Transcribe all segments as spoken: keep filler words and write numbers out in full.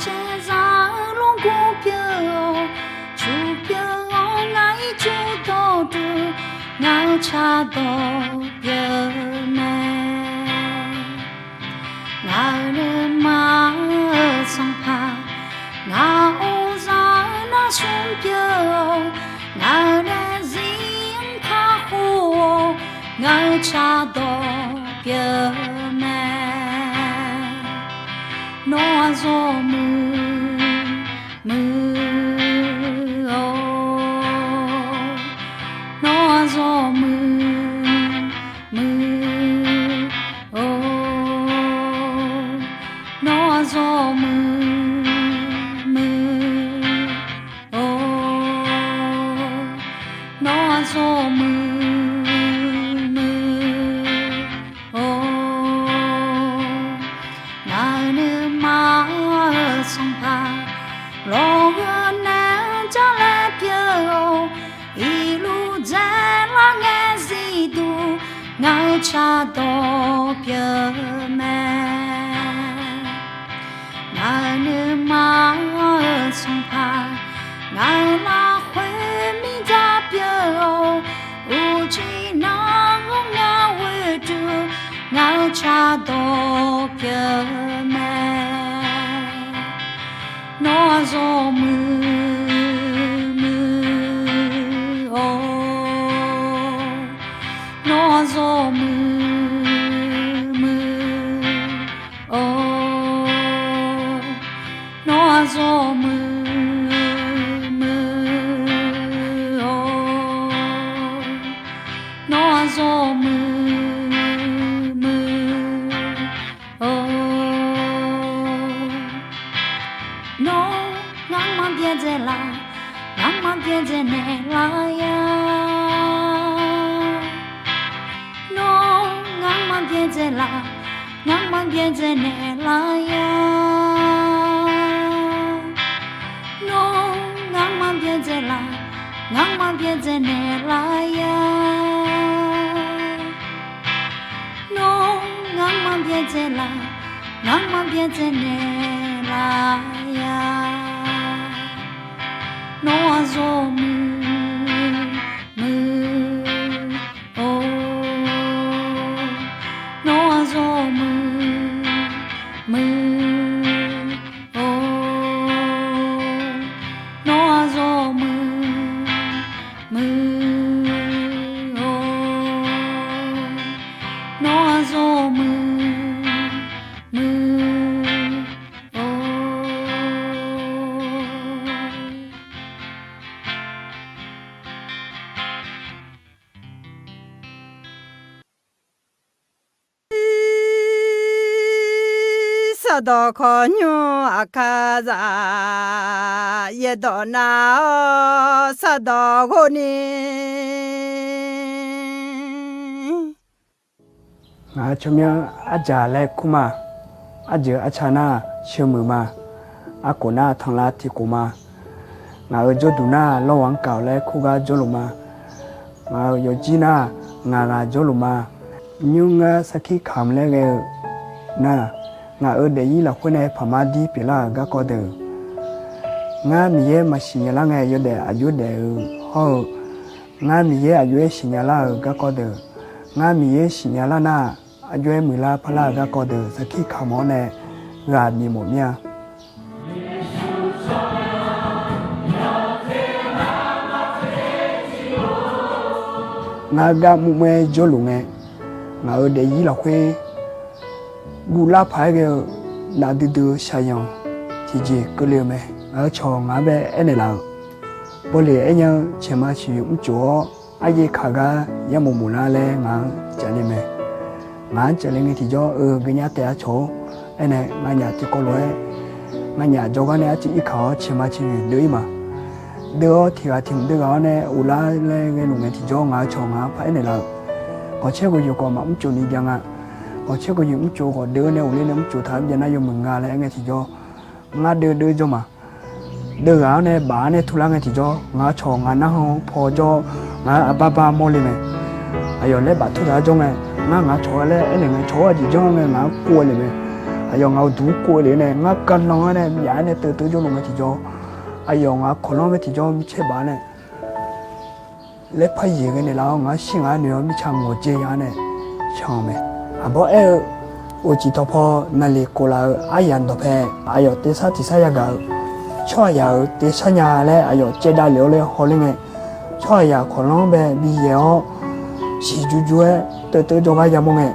Caerzaq-eu lawrgur pyeuf-awr, cuq pyeuf-awr ngar ircuf dawqduq, ngaq-euq cardawq pyeuf mae. Ngaq-euq nuima-euq sanqpaq, ngaq-euq uqzaq-eu narsmr pyeuf-awr, ngaq-euq daefzir-anr kakhof-awr, ngaq-euq cardawq pyeuf mae. Nawr-aq zawmuiq muiq-awr, nawr-aq zawmuiq muiq-awr, nawr-aq zawmuiq muiq-awr, nawr-aq zawmuiq muiq-awr, ngaq-euq nuima-euq sanqpaq, lawqghae nae-anr jar laer pyeuf-awr, iqluf dzaelar ngae zifduq, ngaq-euq cardawq pyeuf mae. Ngaq-euq nuima-euq sanqpaq, ngaq-euq lafkhoer mirdzaq pyeuf-awr, uqcif nar-anr ngar ghoeduq, ngaq-euq cardawq pyeuf mae. Nawr-aq zawmuiq muiq-awr, nawr-aq zawmuiq muiq-awr, nawr-aq zawmuiq muiq-awr, nawr-aq zawmuiq muiq-awr, nawr ngar maqbyaerdzae laf, ngar maqbyaerdzae naeqlar-a. Nawr ngar maqbyaerdzae laf, ngar maqbyaerdzae naeqlar-a. Nawr ngar maqbyaerdzae laf, ngar maqbyaerdzae naeqlar-a. Nawr ngar maqbyaerdzae laf, ngar maqbyaerdzae naeqlar-a. Nawr-aq zawmuiq muiq-awr, nawr-aq zawmuiq muiq-awr, nawr-aq zawmuiq muiq-awr, nawr-aq zawmuiq muiq-awr. Sardawq khawqnymr aqkaqzaq, yaerdawq nav-awr sardawq ghov ni. Ngaq-euq tsawrmyanr arjaq laer kur ma. Arjeuq arca nar sheuqmuiq ma. Arkhof nar tanqlav tiqkhof ma. Ngaq-euq jawrduq nar lawrghaq-anr kaq-awq laer kur gar jawrluf ma. Ngaq-euq yawqjir nar ngaq ghaq jawrluf ma. Nymr ngar sarkir kamq laer ghae-eu nar, ngaq-euq daefzir lafkhoer nae paqmar dir pyeuflar-euq garkawv deuq, ngar Miqyaer maqsiq nya lar ngae yawdaef aqjox daef-eu hawr-eu, ngar Miqyaer aqjox-aer siqnya lar-euq garkawv deuq, ngar Miqyaer siqnya lar nar, aqjox-aer muiqlar parlar-euq garkawv deuq sarkir kamq-awr nae ghaq bifmawf mir-a. Ngar gar mrmr-aer jawrluf ngae, ngaq-euq daefzir lafkhoer guvlar paq-aer ghae-eu nafdui dui-eu shaqzanq tiqjeq keuvle-eu mae. Ngaq-euq cawq ngaq-anr bae aernaeq laf-euq, bawle aernya-eu caeqma ciqyoeq mrcof-awr aryaer kaq gar yar mof mof lar laer ngaq-anr cavle mae. Ngaq-anr cavle ngae tiqjawr-eu geunya taef-a cawq-or, aernae nganyaf tiqkawv lof-aer nganyaf jawrgar nae arciv irkaq-awr caeqma ciqyoeq deuv-ir ma. Deuv-awr tiq ghaq tiq mq deuv ghaq-awr nae uvlar laer ghae luf ngae tiqjawr ngaq-euq cawq ngaq-anr par aernaeq laf-euq, kawqcaer ghoeqyoeq khawf maqmr cof ni bya nga. Kawqcaer ghoeqyoeq mrcof khawf deuv-awr nae uvler nae mrcof taq-anr bya nar yawmuiq nga laer aer ngae tiqjawr, ngar deuv deuv jawr ma. Deuv ghaq-awr nae baf-awr nae turlar ngae tiqjawr, ngaq-euq cawq ngaq narhaq-anr paw jawr, ngaq-anr aqbar bar mawrle mae. Aqyawf laer baf tur taq-awr jawr ngae, ngar ngaq-euq cawq-a laer aernaeq ngae, cawq-awr aqjeq janr ngae ngaq-anr kov-a le mae. Aqyawf ngaq-euq duq kov-eu lef nae ngar garlanr-aer nae myaf-aer nae teuvteuv jawrluf ngae tiqjawr, aqyawf ngaq-euq kawqlanr mae tiqjawr mircaer baf-awr nae laer par yaeq ghae naeqlaf-awr ngaq-anr shir ngaq-anr noeq-awr mirtsaq ngawqdzae ya nae can-eu mae. Aqbawr aer-eu, uqcif tawqpaw naqliq kof laf-euq aryamq dawqpae aqyawf tersar tiqsar yagaq-eu tsawrhaqzaq-euq tersar nya laer aqyawf caevdav lef-awr laer hawler ngae, tsawrhaqzaq kawqlanr bae bi yaeq-awr siqju ju-aer teuvteuv jawrgar yamawr ngae,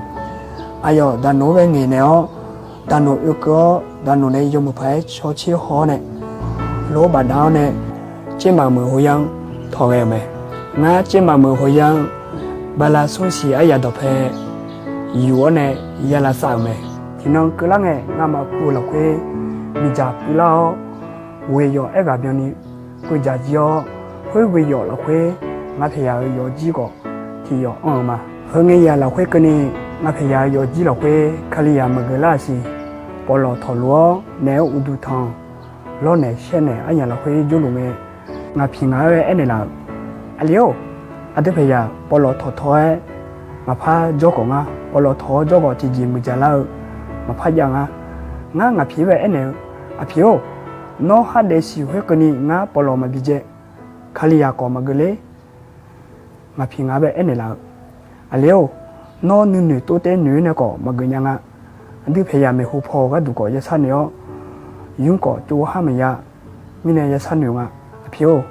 aqyawf daqnoq-anr bae ngaeqnaeq-awr, daqnoq oekeuv-awr daqnoq nae yawmuiq paq-aer cawtser haw-awr nae, lof-aer bafdav-awr nae, tsermaf meuq hoya-anr tawq ghae-euq mae. Ngar tsermaf meuq hoya-anr bala smr siq aryamq dawqpae yuf-awr nae ya lavsav-euq mae. Tiqnan keuvlar ngae ngamaf pu-eu lafkhoer miqdzaq puivlar-awr, ghoeq yawf aerghaq byanni puiv dzaq jir-awr, khoer ghoeq yawf lafkhoer ngaq paeqyaq-euq yawfjir khawf tiq yawf anr-eu ma. Heu ngae yaq lafkhoer keuvni ngaq paeqyaq-euq yawfjir lafkhoer Kalizaq maqgeuf lar-aq siq, pawqlawq tawqluf-awr naeq-aer uqduq tanq lawrnaeq shaernaeq aryamq lafkhoer jawrluf ngae, ngaq piq ngaq-aer aernaeq laf-euq, Aqli-or, aqdui paeqyaq pawqlawq tawqtawq-aer maqpar jawr khawf ngar, pawqlawq tawq-awr jawr khawf tiqjeq muiqdzaq lar-eu maqpar jav ngar. Ngar ngaq piq-aer bae aernaeq-eu, Aqpiq-or, nawr khardaef siq khoer keuvni ngar pawqlawq maqbi dzae, Kalizaq khawf maqgeuf ler. Ngaq piq ngaq-aer bae aernaeq laf-eu, Aqli-or, nawr nuinoeq tov taer noeq-aer nae khawf maqgeuf nya nga. Aqdui paeqyaq maeqhu paw-euq gharduq khawf ya sharnoeq-awr, yur khawf tsov har maqya mirnae ya sharnoeq nga. Aqpiq-or,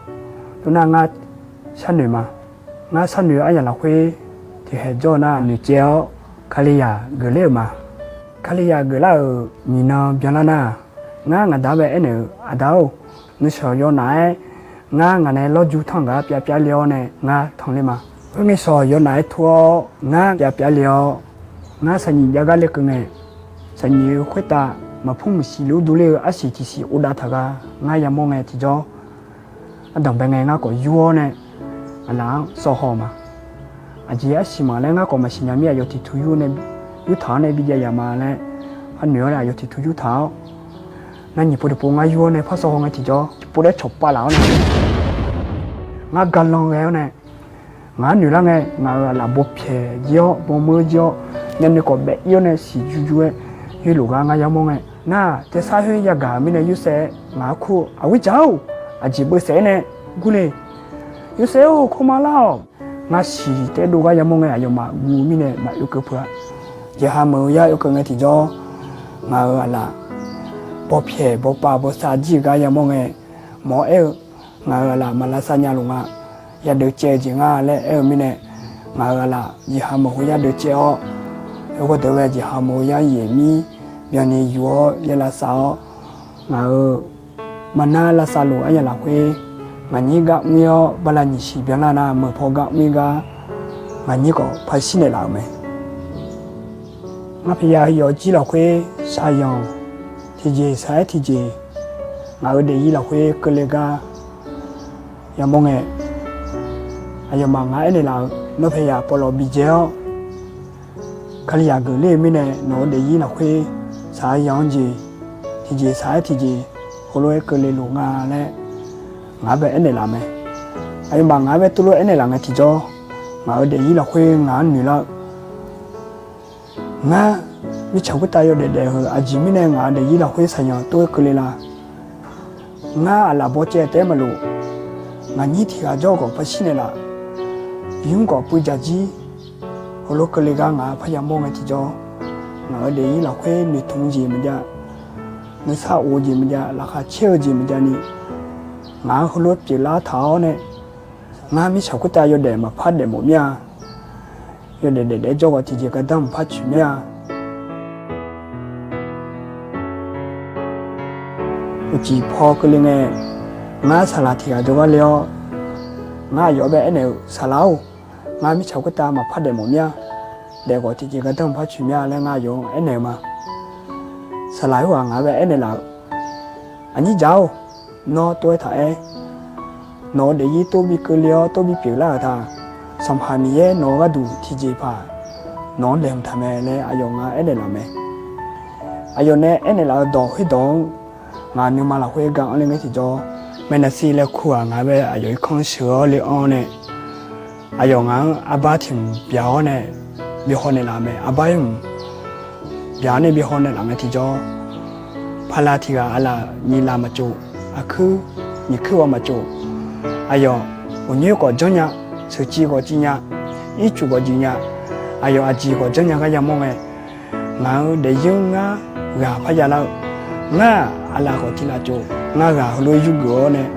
tov nar ngar sharnoeq ma. Ngar sharnoeq-eu aryamq lafkhoer tiqkhaeq jawr-eu nar noeqtsaev-awr Kalizaq geufler-euq ma. Kalizaq geuflar-euq nyiq nan byanlar nar, ngar ngaq da-anr bae aernaeq-eu, Aqda-or, nuisheuq yawnaf-aer ngar ngaq nae lawrju tanr-eu gar pyavpyav le-awr nae ngar tanqler ma. Khoerngae shawq yawnaf-aer tur-awr ngar pyavpyav le-awr, ngar saqnyiq jav gar lekeuv ngae, saqnyiq-eu khoertav maqpur maqsiq luf durler-eu arsiq tiqsiq uvdav taq gar ngar yamawr ngae tiqjawr, ardanq bae ngae ngar khawf yur-awr nae aqlaf-anr sawv haw-eu ma. Aqjeq arsiq maqlaer ngar khawf maqsiq nya mir aqyawf tiqtu yur nae, yurtaq-awr nae bi jav yaf ma laer, arnoeq-awr nae aqyawf tiqtu yurtaq-awr, nar nyiq pov tiqpov ngar yur-awr nae par sawv haw ngae tiqjawr, tiqpov daer cawq pavlaf-awr nae, ngar garlanr ghae-awr nae, ngaq-anr noeq lar ngae ngaq-euq aqlaf bawpyaeq jir-awr bawmeur jir-awr, myavnuiv khawf baef ir-awr nae siqju ju-aer yoerluf gar ngar yamawr ngae, nar tersar khoer yagaq-euq mirnae Yorsaev-aer ngaq-anr kur-eu, Aqghoer dzaq-or, aqjeq beusaef-aer nae gurle. Yorsaev-or, kawrma lar-awq. Ngar siq taef dov gar yamawr ngae aqyawfmaf guv mirnae maqoekeuv peuq-a. Jeqha meuq-eu yar oekeuv ngae tiqjawr, ngaq-euq aqlaf bawpyaeq bawpav bawsav jir-euq gar yamawr ngae, mawq-awr aer-eu, Ngaq-euq aqlaf maq lavsav nya luf nga. Yadeuv caev-eu jeq nga laer aer-eu mirnae, ngaq-euq aqlaf jeqha meuq khoer yar deuv caev-awr, aerghawr deuq ghae jeqha meuq-eu yar yaeq mir byanni yuf-awr ya lavsav-awr, ngaq-euq maqnar lavsav luf aryamq lafkhoer ngaqnyir gar mr-ir-awr bala nyiq siq byanlar nar meuq paw gar mr-ir gar ngaqnyir khawf par shir naeqlaf-euq mae. Ngar paeqyaq-euq yawfjir lafkhoer shaqyanq tiqjeq shaq-aer tiqjeq, ngaq-euq daefzir lafkhoer keuvle gar yamawr ngae, aqyawfmaf ngar aernaeq laf-eu, Nawr paeqyaq pawqlawq bidzae-awr, Kalizaq geufler-eu mirnae nawq-eu daefzir lafkhoer shaqzanq-anr jeq tiqjeq shaq-aer tiqjeq heulof-aer keuvle luf nga laer ngaq-anr bae aernaeq laf mae. Aqyawfmaf ngaq-anr bae tuvlof-aer aernaeq laf ngae tiqjawr, ngaq-euq daefzir lafkhoer ngaq-anr noeq lar-eu, Ngar mirtsaq khoertav yawdaef daef-eu aqjeq mirnae ngaq-euq daefzir lafkhoer shaqzanq tov-aer keuvle la? Ngar aqlaf bawcaev taef-aer maqlof. Ngaqnyir tiq ghaq jawr khawf par shir naeqlaf. Yur khawf puiv dzaq jir. Heulof keuvle gar ngaq-anr par yamawr ngae tiqjawr, ngaq-euq daefzir lafkhoer noeqtmq jeq maqjav, nuisar of-eu jeq maqjav, laqkhaq caer-eu jeq maqjavni, ngaq-anr heulof pyeuflar taq-awr nae, ngar mirtsaq khoertav yawdaef maqpar daefmawf mir-a. Yawdaef daef daef-aer jawr khawf tiqjeq gardanr maqpar coeq mir-a. Uqcif paw keuvle ngae, ngar saqlaq tiq ghaq jawrgar le-awr, ngar aqyawf-anr bae aernaeq-eu, Saqlaq-or, ngar mirtsaq khoertav maqpar daefmawf mir-a. Daef khawf tiqjeq gardanr maqpar coeq mir-a laer ngar aqyawf-anr aernaeq-eu ma. Saqlaq khoerghaq ngaq-anr bae aernaeq laf-eu, Aqnyir dzaq-or, nawr tov-aer taq aer. Nawq-eu daefzir tov bi keuvle-awr tov bi pyeuflar-euq ta. Sanqpaq Miqyaer nawq-eu gharduq tiqjeq paq nawq-anr laeqhmq taq mae laer aqyawf ngar aernaeq laf mae. Aqyawf nae aernaeq laf-eu dawq khoerdawq-anr ngaq nuima lafkhoer ga anr le ngae tiqjawr, Maernaqsir laer kur-aq ngaq-anr bae aqyawf irkanr sheuq-awr le anr nae, aqyawf ngaq-anr arbar tiq hmq byaq-awr nae bi haw naeqlaf mae. Arbar ir hmq Yaq-anr nae bi haw naeqlaf ngae tiqjawr, pala tiq ghaq aqlaf nyiq laf maqtsof, aqkuir nyiq kuir ghawv maqtsof, aqyawf uqnyoer khawf janrnya, sheuqciv khawf civnya, ircuf khawf juifnya, aqyawf aqjeq khawf janrnya gar yamawr ngae, ngaq-euq daefzir-anr ngar ghaq parya lar-eu, ngar-aq aqlaf khawf tiq laf tsof, ngar ghaq heulof-aer yurgeuf-awr nae,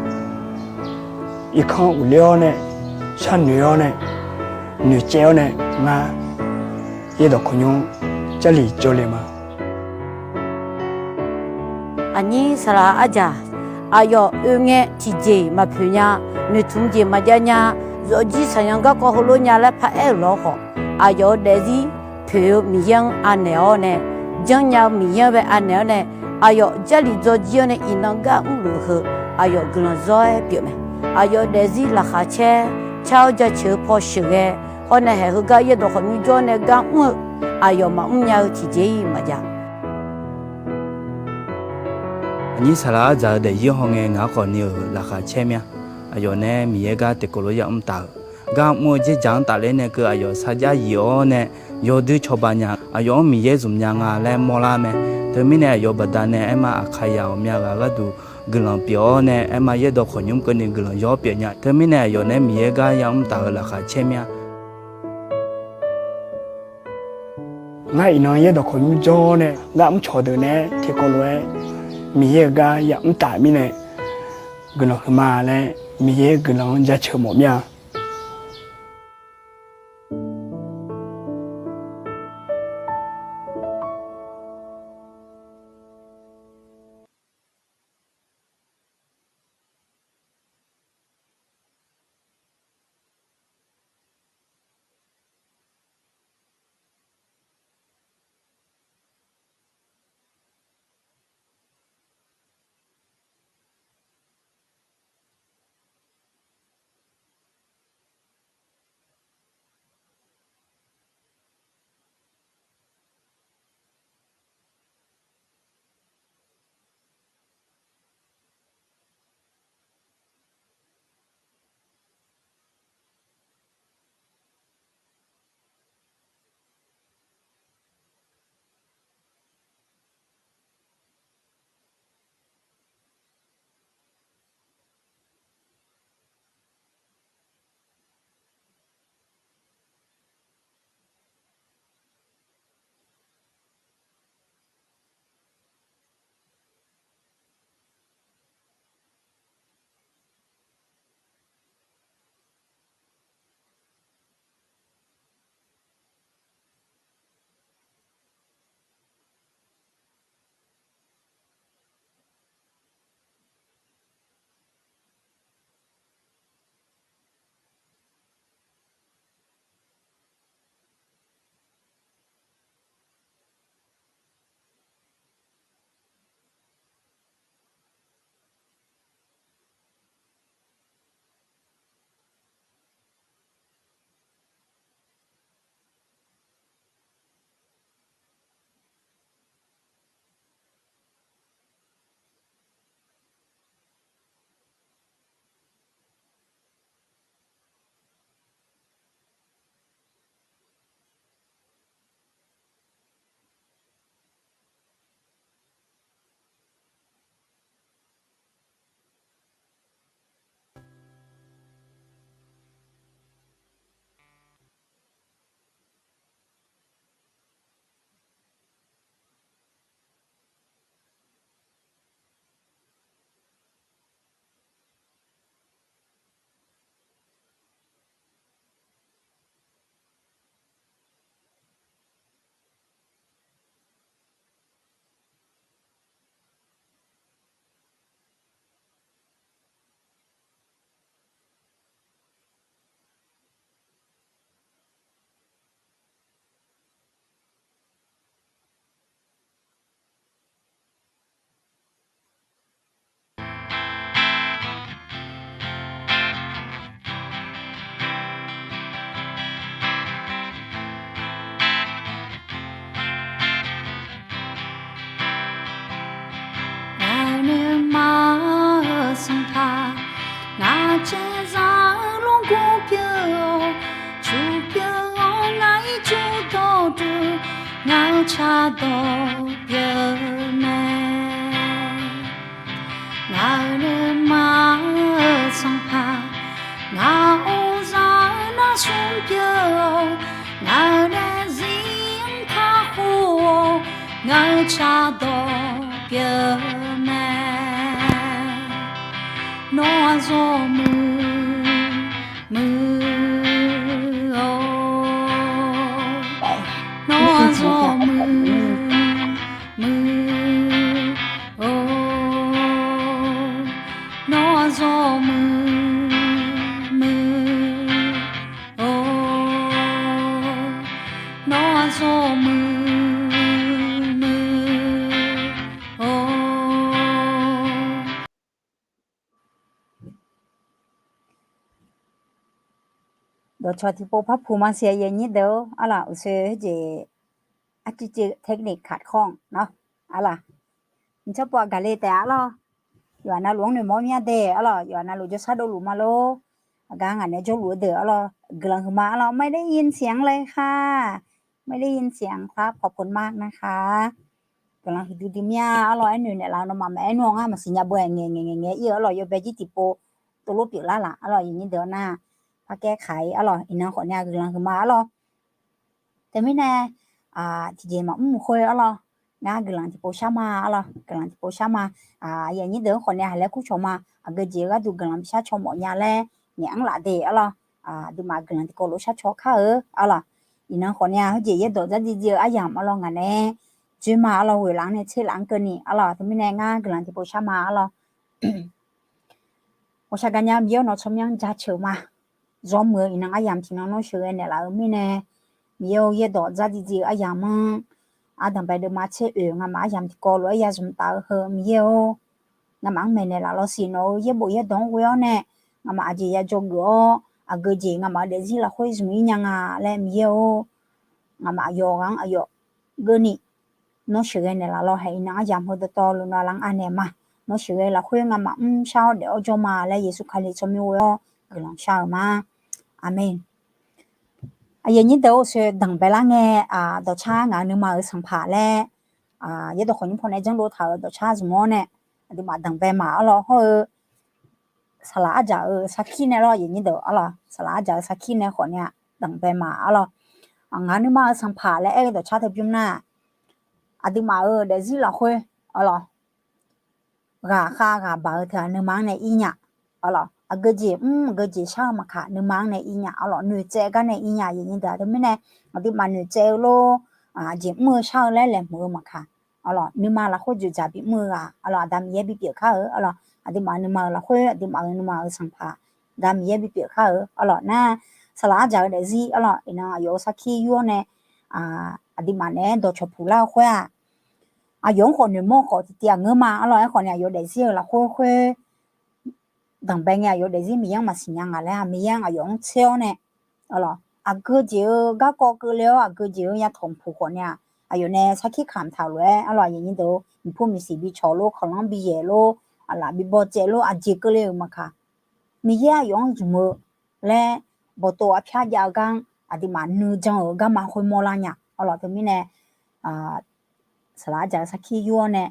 irkanr uqler-awr nae, sharnoeq-awr nae, noeqcaev-awr nae, ngar yaerdawq khawqnymr Jarlif jawrle ma. Aqnyir saqlaq arjaq, aqyawf oe ngae tiqjeq maqpoeq nya, noeqtmq jeq maqjav nya, zawqjir saqyan garkawv heulof nya laer paraer-euq lawr khawf, aqyawf-euq daefzir poeq-eu Miqyaer-anr anaeq-awr nae, janrnya-eu Miqyaer-anr bae anaeq-awr nae, aqyawf Jarlif dzawjir-awr nae iqnan gar mrluf heu, aqyawf guiqlanq zawr-aer pyeuf mae. Aqyawf daefzir laqkhaq caer, car-awr jaceuq-eu paw sheuqghae, hawr nae haeq heugar yaerdawq khawqnymr jawr nae gar mr-eu, aqyawf maqmr nya-eu tiqjeq-iq maqjav. Aqnyir saqlaq ardzaq-eu daefzir haw ngae ngaq-anr khawf ni-euq laqkhaq caer mir-a. Aqyawf nae Miqyaer gar tiqkawv lof yamr taf-euq, gar mr-eu dzerdzaq-anr tafler nae keuv aqyawf sarjax yif-awr nae yawdui cawba nya, aqyawf-anr Miqyaer zmq nya nga laer mawrlar mae. Teumirnae aqyawf baqdanae aerma Aqkaqyaq ghawqmya ghaq gharduq guiqlanq pyeuf-awr nae aerma yaerdawq khawqnymr keuvni guiqlanq yawr pyeuf nya. Teumirnae aqyawf nae Miqyaer gar yamr taf-eu laqkhaq caer mir-a. Ngar iqnan yaerdawq khawqnymr jawr-awr nae gar mrcawq deuq nae-aer tiqkawv lof-aer Miqyaer-euq gar yamr taf mirnae guiqlanq huiqma laer Miqyaer guiqlanq-anr jaceuq mawf mir-a. Cardawq pyeuf-eu mae. Ngaq-euq nuima-euq sanqpaq, ngaq uqzaq-eu narsmr pyeuf-awr, ngaq-euq daefzir-anr kakhof-awr, ngaq-euq cardawq pyeuf-eu mae. Nawr aqzawr muiq muiq-or, nawr aqzawr muiq muiq-or, nawr aqzawr muiq muiq-or, nawr aqzawr muiq muiq-or. Dawqcawq tiqpov par puq maqsiq aqyuif aqnyir deuq-or, arlaq uqshoe heujeq arcuiv cuiv technique ขัดข้อง nawr, arlaq, mqcawr pov-aq gaqle taef arlawr. Yawqha navluf-anr noeqmawr mya de arlawr, yawqha navluf jawrshar dovluf ma lor. Aqgar ngaq naeq-aer jawrluf-eu deuq arlawr, guiqlanq huiqma arlawr, ไม่ได้ยินเสียงเลยค่ะ ไม่ได้ยินเสียงครับ ขอบคุณมากนะคะ guiqlanq huiqdui dui mya arlawr, aernoeq naeqlaf-eu nawmaf maqaer nmr-awr ngar maqsiq nya beu-aer ngaeq ngaeq ngaeq ngaeq ir-eu arlawr, yawbae jir tiqpov tovlof pyeuflar laf arlawr, aqyuif aqnyir deuq-awr nar par kaer kaq-ir arlawr, iqnan khawf nae guiqlanq huiqma arlawr. Teumirnae tiqjeq maqmr khoer arlawr, ngar guiqlanq tiqpov shar ma arlawr, guiqlanq tiqpov shar ma. Aqyuif aqnyir deuq-anr khawf nae haq laer kur cawq ma. Aqgeu jeq-eu gharduq guiqlanq bishar caw mawf nya laer ngaeq-anr laf de arlawr. Aqduimaf guiqlanq tiqkawv lof shar caw kar-eu arlawr. Iqnan khawf nae heujeq yaerdawq dzardziv dziv-eu aryamq arlawr ngaq nae dzoer ma arlawr, ghoeq laf-anr nae tser laf-anr keuvni arlawr. Teumirnae ngar guiqlanq tiqpov shar ma arlawr. Ghawqshaq gaqnya Miqyaer-or, nawq tsawrmyanr jaceuq ma. Zawr muiq-eu iqnan aryamq tiqnan nawr sheuqghae naeqlaf-eu mirnae, Miqyaer-or, yaerdawq dzardziv dziv-eu aryamq-anr ardanqbae deuvma tser oeq ngamaf aryamq tiqkawv lof-aer ya zmq taf-eu heu Miqyaer-or, ngamaf-anr maeqnaeq laf lawr siq. Nawq-euq yaerbof yaerdawq-anr ghoe-awr nae ngamaf aqjeq ya dzawgeuf-awr, aqgeu jeq ngamaf-euq daefzir lafkhoer zmq-ir nya nga laer Miqyaer-or, ngamaf aqyawf ghaq-anr aqyawf geuvni nawr sheuqghae naeqlaf lawr. Haeq iqnan aryamq heu dawqtawvluf nawq aqlaf-anr anaeq ma. Nawr sheuqghae lafkhoer ngamaf mrshar-awr daef-awr jawr ma laer Yeqsur Kali tsawrmyanr ghoe-awr guiqlanq shar-euq ma. Aqmeq. Aqyuif aqnyir deuq-or, uqshoe danqbae lar ngae, dawqcar ngaq-euq nuima-euq sanqpaq laer yaerdawq khawqnymr paw nae janrdov taq-euq dawqcar zmq-awr nae aqduimaf danqbae ma arlawr. Hawr-eu saqlaq arjaq-euq sarkir nae lawr, aqyuif aqnyir deuq arlawr, saqlaq arjaq-euq sarkir nae khawf nae-aq danqbae ma arlawr. Ngaq-euq nuima-euq sanqpaq laer aer-eu dawqcar teu bymr nar, aqduimaf-euq daefzir lafkhoer arlawr, ghaqkhav ghaqbaq-eu teu-aq nuima-anr nae ir nya arlawr. Aqgeu jeq mr aqgeu jeq shar-eu maqkaq nuima-anr nae ir nya arlawr. Noeqtsaev gar nae ir nya, aqyuif aqnyir deuq. Teumirnae aqduimaf noeqtsaev-eu lor, jeq mr-eu shar-eu laer laeqhmq-eu maqkaq arlawr, nuima lafkhoer dzoeqdzaq bimr-eu ghaq arlawr, Aqda Miqyaer bipyeuf kar-euq arlawr. Aqduimaf nuima-euq lafkhoer aqduimaf-euq nuima-euq sanqpaq Aqda Miqyaer bipyeuf kar-euq arlawr nar, saqlaq arjaq-eu daefzir arlawr, iqnan aqyawf-euq sarkir yur-awr nae aqduimaf naeq-aer dawqcawq puq lar-eu khoer-aq, aqyawf-anr khawf noeqmawr khawf tiqtiv-aq ngeur ma arlawr. Aerkhawf nae aqyawf daefzir-euq lafkhoer khoer danqbae ngae, aqyawf daefzir Miqyaer-anr maqsiq nya ngaq laer-aq, Miqyaer-anr aqyawf-anr tser-awr nae arlawr, aqgeu jeq-eu garkawv keuvle-awr aqgeu jeq-eu yatawq mq puq khawf nae-aq, aqyawf nae sarkir kamq taq-euq lof-aer arlawr, aqyuif aqnyir deuq, miqpur miqsiq bi cawq lor, kawqlanr bi yaeq lor, aqlaf bi baw tsaev lor, aqjeq keuvle-euq maqkaq, Miqyaer aqyawf-anr zmq-eu laer bawqtov arpyar jav-eu gar-anr aqduimaf nuijan-euq garma khoermawr lar nya arlawr. Teumirnae saqlaq arjaq-eu sarkir yur-awr nae,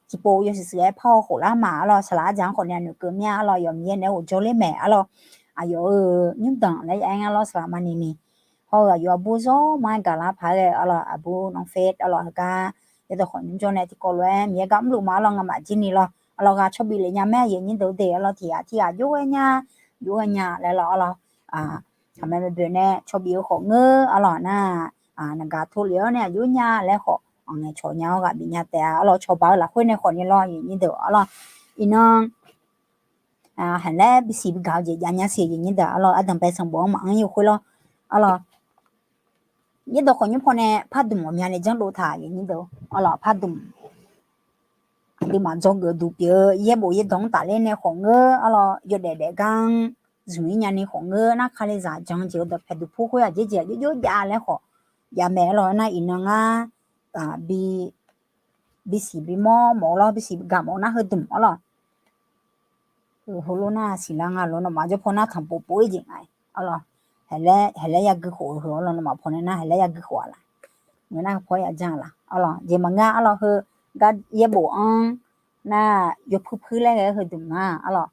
tiqpov yawshuif shuif-aer par-awr khoflar ma arlawr. Saqlaq arjaq-anr khawf nae noeqkeuv mya arlawr, aqyawf Miqyaer naeq-aer ghofjawr ler mae arlawr. Aqyawf-euq nymrdanq laer ya-aer ngar lawr saqlaq maqni ni. Hawr-eu aqyawf aqbur zawr ma-aer gaqlar paq-aer ghae arlawr, aqbur Nawr Faith arlawr, heugar yaerdawq khawqnymr jawr nae tiqkawv lof-aer Miqyaer gar mrluf ma arlawr, ngamaf jir ni lawr. Arlawr ghaq cawbif lef nya mae, aqyuif aqnyir deuq-eu de arlawr, tiq ghaq tiq ghaq jov ghae nya, jov ghae nya laer lawr arlawr. Khaqmae boeq nae cawbif-eu khawf ngeur arlawr nar, naqgaq tov lef-awr nae aqjox nya laer khawf, ngaeqcawq nya-awr ghaq bif nya taef-a arlawr. Cawba-eu lafkhoer nae khawf ni lawr, aqyuif aqnyir deuq arlawr. Iqnan haq laer bisiq bigaq-eu jeq jav nya siq, aqyuif aqnyir deuq arlawr. Ardanqbae sanqbof-anr maqanr-ir-eu khoer lawr arlawr. Yaerdawq khawqnymr paw nae pardmq ghawqmya nae janrdov taq, aqyuif aqnyir deuq arlawr. Pardmq aqduimaf dzawgeuf duq pyeuf-eu yaerbof yaerdawq-anr tafler nae khawf ngeur arlawr, yawdaef daef gar-anr zmq-ir nyani khawf ngeur nar, Kalizaq jan-eu jeq-eu dawqpae duqpur khoer aqjeq jeq aqjox jox jav laer khawf jav mae arlawr. Nar iqnan ngar bi bisiq bimawr mawf-eu lawr, bisiq bigaq mawf-eu nar heudmq arlawr. Heu heulof nar siqlar nga lawr, nawmaf jawr paw nar tanqpov pov-ir jeq nga arlawr. Haq laer yagui khof-eu heu arlawr, nawmaf paw nae nar haq laer yagui khof-a laf. Ngeur nar heu paw ya jan laf arlawq, jeq maqngeur arlawq. Heu gar yaerbof-anr nar yawpuir puir laer ghae-aer heudmq nar arlawq,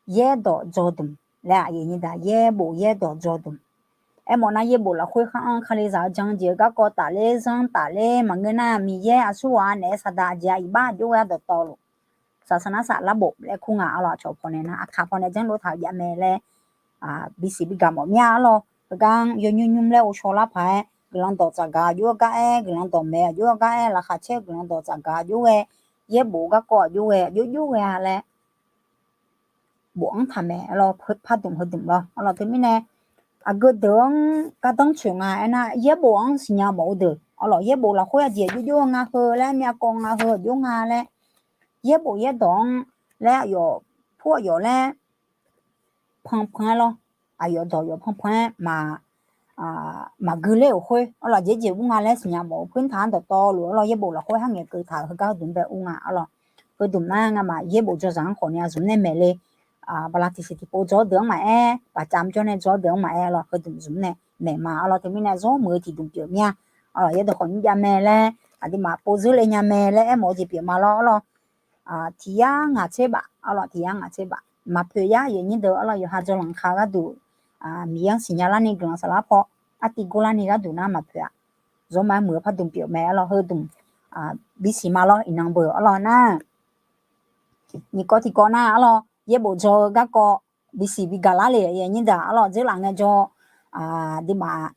yaerdawq dzaw dmq laer aqyuif nyi daq, yaerbof yaerdawq dzaw dmq. Aermawf nar yaerbof lafkhoer khar-anr Kalizaq-eu jan-eu jeq-eu garkawv tafler zanr tafler maqngeur nar, Miqyaer aqsurghaq naeq-aer saqdaq aqjeq-a iqbax aqjox ghae-a dawqtawvluf saqsaq nar saf larbof laer kur nga arlawq. Aqcawq pawnae nar aqkaq pawnae janrluf taq-eu jav mae laer bisiq bigaq mawf mir-a arlawq. Heugar-anr yawnymr nymr laer ghovshaw lar paq-aer guiqlanq dawq tsafgaq aqjox-aer gar-aer, guiqlanq dawq maeq aqjox-aer gar-aer, laqkhaq caer-eu guiqlanq dawq tsafgaq aqjox ghae, yaerbof garkawv aqjox ghae, aqjox aqjox ghae-a laer bof-anr taq mae arlawq. Pardmq heudmq lawr arlawq. Teumirnae aqgeu deuq-anr gardanr tsoeq nga aernar, yaerbof-anr siqnya mawf-eu deuq arlawq. Yaerbof lafkhoer aqjeq aqjox aqjox nga heu laer, myavkawv nga heu aqjox nga laer, yaerbof yaerdawq-anr laer aqyawf pur aqyawf laer panpan-aer lawr, aqyawf dawq yawf panpan-aer maqgui ler-euq khoer arlawq, jeqjeq ur nga laer siqnya mawf-eu khoertaq-anr dawqtawvluf arlawq, yaerbof lafkhoer harngaeq keuv taq-euq heugar heudmq bae ur nga arlawq. Heudmq nar ngamaf yaerbof dzawzaq-anr khawf ni aqzmq nae maeq le, bala tiqsiq tiqpov dzawr deuq-anr maqaer, baqcam jawr nae dzawr deuq-anr maqaer arlawq, heudmq zmq nae maeq ma arlawq. Teumirnae zawr muiq-eu tiqdmq pyeuf mir-a arlawq. Yaerdawq khawf nymr jav mae laer aqduimaf povzeur le nya mae laer aermawf-eu jeq pyeuf ma lawr arlawq. Tiq yar ngaq tser baf arlawq, tiq yar ngaq tser baf maqpoeq yar aqyuif aqnyir deuq arlawq. Yawqha dzawlanq kaq-eu gharduq Miqyaer-anr siqnya larni guiqlanq saflar paw artiv gor larni gharduq nar maqpoeq-aq, zawr ma-aer muiq-eu pardmq pyeuf mae arlawq. Heudmq bisiq ma lawr iqnan beu arlawq nar, nyiq kawv tiqkawv nar arlawq, yaerbof dzaw-eu garkawv bisiq bigaq lar le aqyuif aqnyir deuq arlawq. Dzeurlaf ngaejawr aqduimaf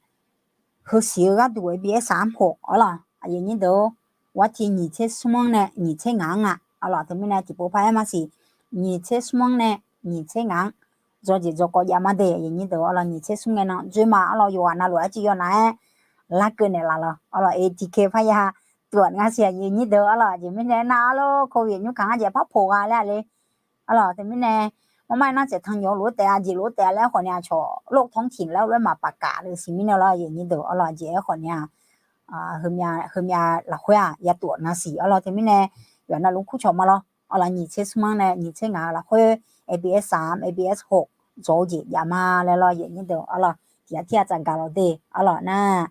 heusiq-eu gharduq-aer bi aer saq-anr poq arlawq aqyuif aqnyir deuq-or, warti nyiq tser smr-anr nae nyiq tser ngaq-anr nga arlawq. Teumirnae tiqpov par-aer maqsiq, nyiq tser smr-anr nae nyiq tser ngaq-anr dzawjeq dzawkawv jav ma de aqyuif aqnyir deuq arlawq. Nyiq tser smr ngae nan dzoer ma arlawq. Yawqghaq navluf-aer civ yaw nav-aer larkeuv naeqlaf lawq arlawq. A T K parya tuaf ngar siq aqyuif aqnyir deuq arlawq. Aqjeq mirnae nar arlawq, covid nymrkaq ngar jeq par poq gha laer-a le arlawq. Teumirnae marmar-aer nar tsaeftaq yawq lof-aer taef-a, jeq lof-aer taef-a laer khawf ni-a cawq lof tanr tiq laer lof-aer maqpaf kaf le siq mirnae lawr aqyuif aqnyir deuq arlawq. Aqjeq-aer khawf ni-a heumyav lafkhoer-aq yatuaf navsiq arlawq. Teumirnae yawqha navluf-anr kurcawq ma lawr arlawq. Nyiq tser smr-anr nae nyiq tser ngaq-eu lafkhoer A B S saq-anr A B S hoq dzawq-eu jeq jav ma laer lawr aqyuif aqnyir deuq arlawq. Tiq yar tir-a tsafgaq lawq de arlawq nar,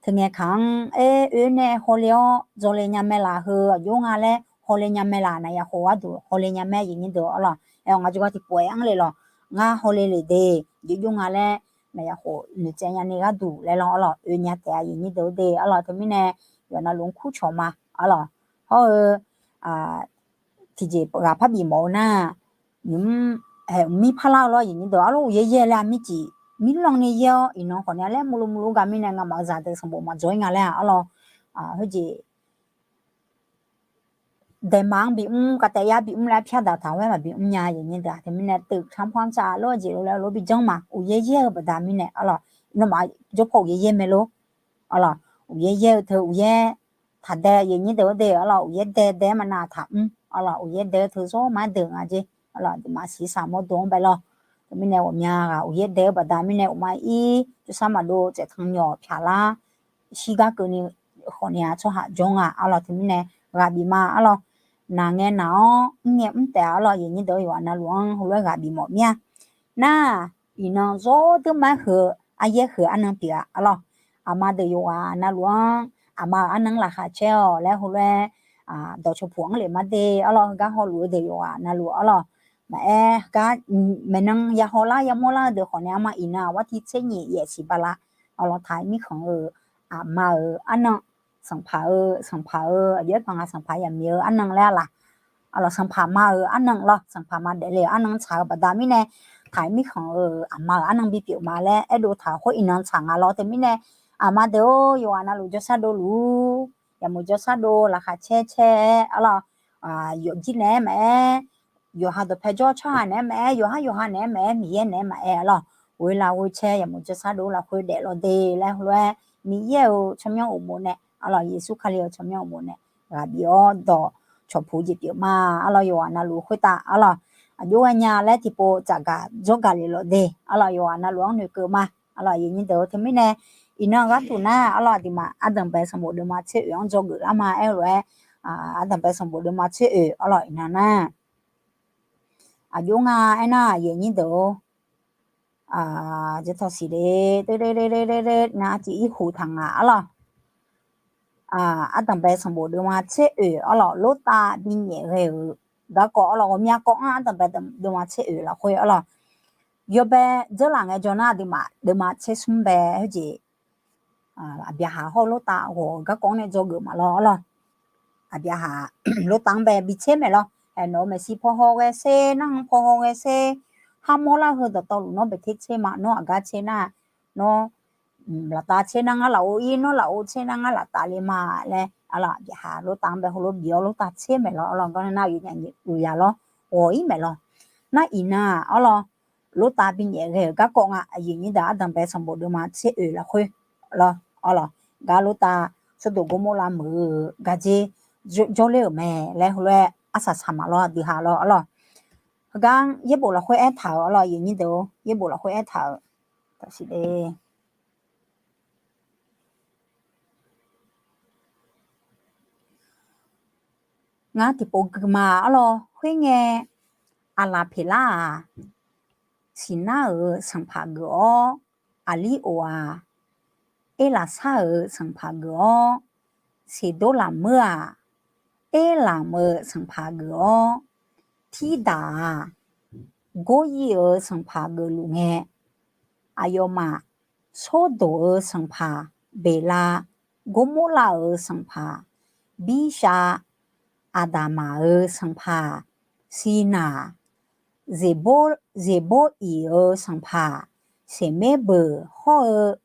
teungae kaq-anr aer oe nae hawle-awr dzawle nya mae laf heu aqjox nga laer hawle nya mae laf, naqyaf khof gharduq hawle nya mae aqyuif aqnyir deuq arlawq. Aer-awq ngar jawrgar tiqpov-aer anr le lawq. Ngar hawle le de, jeq jox nga laer naqyaf khof noeqtsaev nyani gharduq laer lawr arlawq. Oe nya taef aqyuif aqnyir deuq-or de arlawq. Teumirnae yawqha navluf-anr kurcawq ma arlawq. Hawr-eu tiqjeq ghaq parbif mawf-eu nar, nymq-mr haeq mr mir parlar-eu lawr aqyuif aqnyir deuq arlawq. Uqyaer yaer laer-a mircif mirlanr ni yaer-awr iqnan khawf ni-a laer murluf murluf gar mirnae ngamaf-eu zaqdeuq sanqbof maqdzawr-ir nga laer-a arlawq. Khoerjeq daema-anr bimr, kavtav yar bimr laer pyar daq taq-awr-aer maqbimr nya aqyuif aqnyir deuq-aq. Teumirnae teuf tanrpanr tsav lor jeq lof laer lof bijanr ma. Uqyaer yaer-eu baqda mirnae arlawq. Nawmaf jawrpaw uqyaer yaer mae lor arlawq. Uqyaer yaer-eu teu uqyaer taqdae aqyuif aqnyir deuq-or de arlawq. Uqyaer dae dae-aer maqnav taqmr arlawq. Uqyaer dae-eu teu zawr ma-aer deuq nga jer arlawq. Aqduimaf siqsaq mawrdo-anr bae lawr. Teumirnae ghawqmya ghaq uqyaer dae-eu baqda mirnae uqma ir jawrsar maqdov tsaeftaq nyawq pyaqlar shirgar keuvni khawf ni-a tsawrhaq jawr nga arlawq. Teumirnae ghaq bif ma arlawq. Naq ngae naq-awr mr ngae mr taef arlawq. Aqyuif aqnyir deuq yawqghaq navluf-anr heulof-aer ghaq bif mawf mir-a. Nar, iqnan zawr deur ma-aer huiq-eu aryaer huiq-eu arnan pyeuf-a arlawq. Aqma deuq yawqghaq navluf-anr aqma-euq arnan-anr laqkhaq caer-awq laer heulof-aer dawqcawq puq-anr lef ma de arlawq. Heugar hawluf-eu deuq yawqghaq navluf arlawq. Maqaer gar maeqnan ya hawlar yamawr lar-eu deuq khawf ni arma iqnan-aq warti tser nyiq yaef siq bala arlawq. Taq-euq mirkhanq-euq aqma-euq arnan, sanqpaq-eu sanqpaq-eu aqjox-aer paq nga sanqpaq yaqmiq-eu arnan laer-a laq. Arlawq sanqpaq ma-euq arnan lawr, sanqpaq ma daefle-euq arnan tsaq-eu baqda mirnae, taq-euq mirkhanq-euq aqma-euq arnan bipyeuf ma laer aerdov taq-euq khoer iqnan tsaq nga lawr. Teumirnae aqma deuq-or, yawqghaq navluf jawrsar dovluf-ur. Yaqmuiq jawrsar dov laqkhaq caer caer-aer arlawq, yawfjir naeq-aer maqaer, yawqha dawqpae jawr tsawrhaq naeq-aer maqaer, yawqhar yawqha naeq-aer maqaer, Miqyaer naeq-aer maqaer arlawq. Ghoe laf ghoe caer yaqmuiq jawrsar dov lafkhoer daeflawq de laer heulof-aer Miqyaer-euq tsawrmyanr uqmov nae arlawq, Yeqsur Kali-euq tsawrmyanr uqmov nae ghaq bif-awr dawqcawq puq jeq pyeuf ma arlawq. Yawqghaq navluf khoertav arlawq, aqjox ghaenya laer tiqpov tsafgaq dzawrgaq lef lawq de arlawq. Yawqghaq navluf-anr noeqkeuv ma arlawq. Aqyuif aqnyir deuq-or, teumirnae iqnan gharduq nar arlawq, aqduimaf ardanqbae sanqbof deuvma tser oeq-anr dzawgeuf lar ma aer-eu lof-aer, ardanqbae sanqbof deuvma tser oeq arlawq. Iqnan nar aqjox nga aernar, aqyuif aqnyir deuq-or, Aq, jawr tawqsiq le, nar arciv irhuq taq nga arlawq. Ardanqbae sanqbof deuvma tser oeq arlawq, lortav binyaef ghae-euq garkawv arlawq, ghawqmya kawv-anr ardanqbae deuvma tser oeq lafkhoer arlawq. Yawbae dzeurlaf ngaejawr nar aqduimaf deuvma tser smr bae heujeq aqbyaqhaq hawr-eu lortav ghawq-eu garkawv-anr nae dzawgeuf maqlawr arlawq. Aqbyaqhaq lortav-anr bae bitser maeqlawr. Haeq nawq-eu maeqshi paw haw ghae sher, nar-anr paw haw ghae sher, kharmawr lar heu dawqtawvluf nawr bae ter tser ma, nawr aqgar tser nar, nawr laftav tser nar ngar lafov ir, nawr lafov tser nar ngar laftav le ma laer arlawq. Aqbyaqhaq lortav-anr bae heulof bif-awr lortav tser maeqlawr arlawq. Garnae nar uiqya lawr, ghawq ir maeqlawr. Nar iqnan arlawq, lortav binyaef ghae-euq garkawv nga. Aqyuif nyir deuq, ardanqbae sanqbof deuvma tser oeq lafkhoer lawr arlawq, gar lortav Sawrdoq Gawrmawrlav meuq-eu gardzer jawrler-euq mae laer heulof-aer arsaq saq maqlawr, aqdui ha lawr arlawq. Heugar yaerbof lafkhoer aertaq-euq arlawq, aqyuif nyir deuq, yaerbof lafkhoer aertaq-euq taqsiq le. Ngar tiqpov guima arlawq, khoerngae, Aqlaqpeqlar-aq, Siqnar-euq sanqpaq geuf-awr, Aqliroq-aq, Erlaqsar-euq sanqpaq geuf-awr, Seqdorlaqmeur-aq, Erlamq-euq sanqpaq geuf-awr, Tirdaq-aq, Gor-ir-euq sanqpaq geufluf ngae, aqyawfmaf, Sawrdoq-euq sanqpaq Beqlav, Gawrmawrlav-euq sanqpaq Birshav, Aqdaqmaq-euq sanqpaq Sinaq, Zeqbor-iq-euq sanqpaq Seqmerbeuq hawr-eu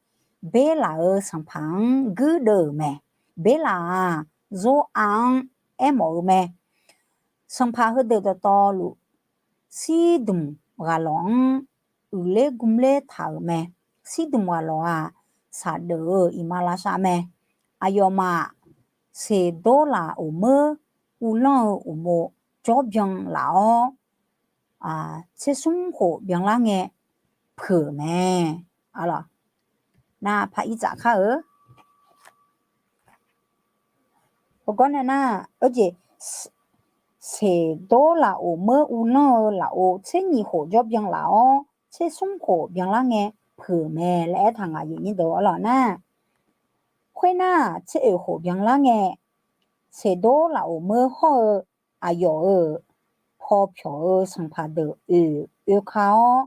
Berlaq-euq sanqpaq-anr guirdeuv-euq mae. Berlaq-aq, Zorqav-anr aermawf-eu mae. Sanqpaq heudeuq dawqtawvluf, Sirdmq ghaq lawq-anr uiqler gmler taq-euq mae. Sirdmq ghaq lawq-aq, saqdeuf-eu iqmalavshav mae. Aqyawfmaf, Seqdorlaq uqmeur uvlanr-eu uqmov jawr byan laf-awr, tsersmr khof byanlar ngae puiq-euq mae. Nar par ir tsaf kar-eu. Heugar nae nar, jeq, Seqdorlaq uqmeur uvlanr-eu lafov tsernyiq khof jawr byan laf-awr, tsersmr khof byanlar ngae puiq-euq mae laer aertaq ngaq yif nyir deuq arlawq nar. Khoernar, tser oeq khof byanlar ngae, Seqdorlaq uqmeur hawr-eu aqyawf-euq paw pyawq-eu sanqpaq deuq oeq oeka-awr,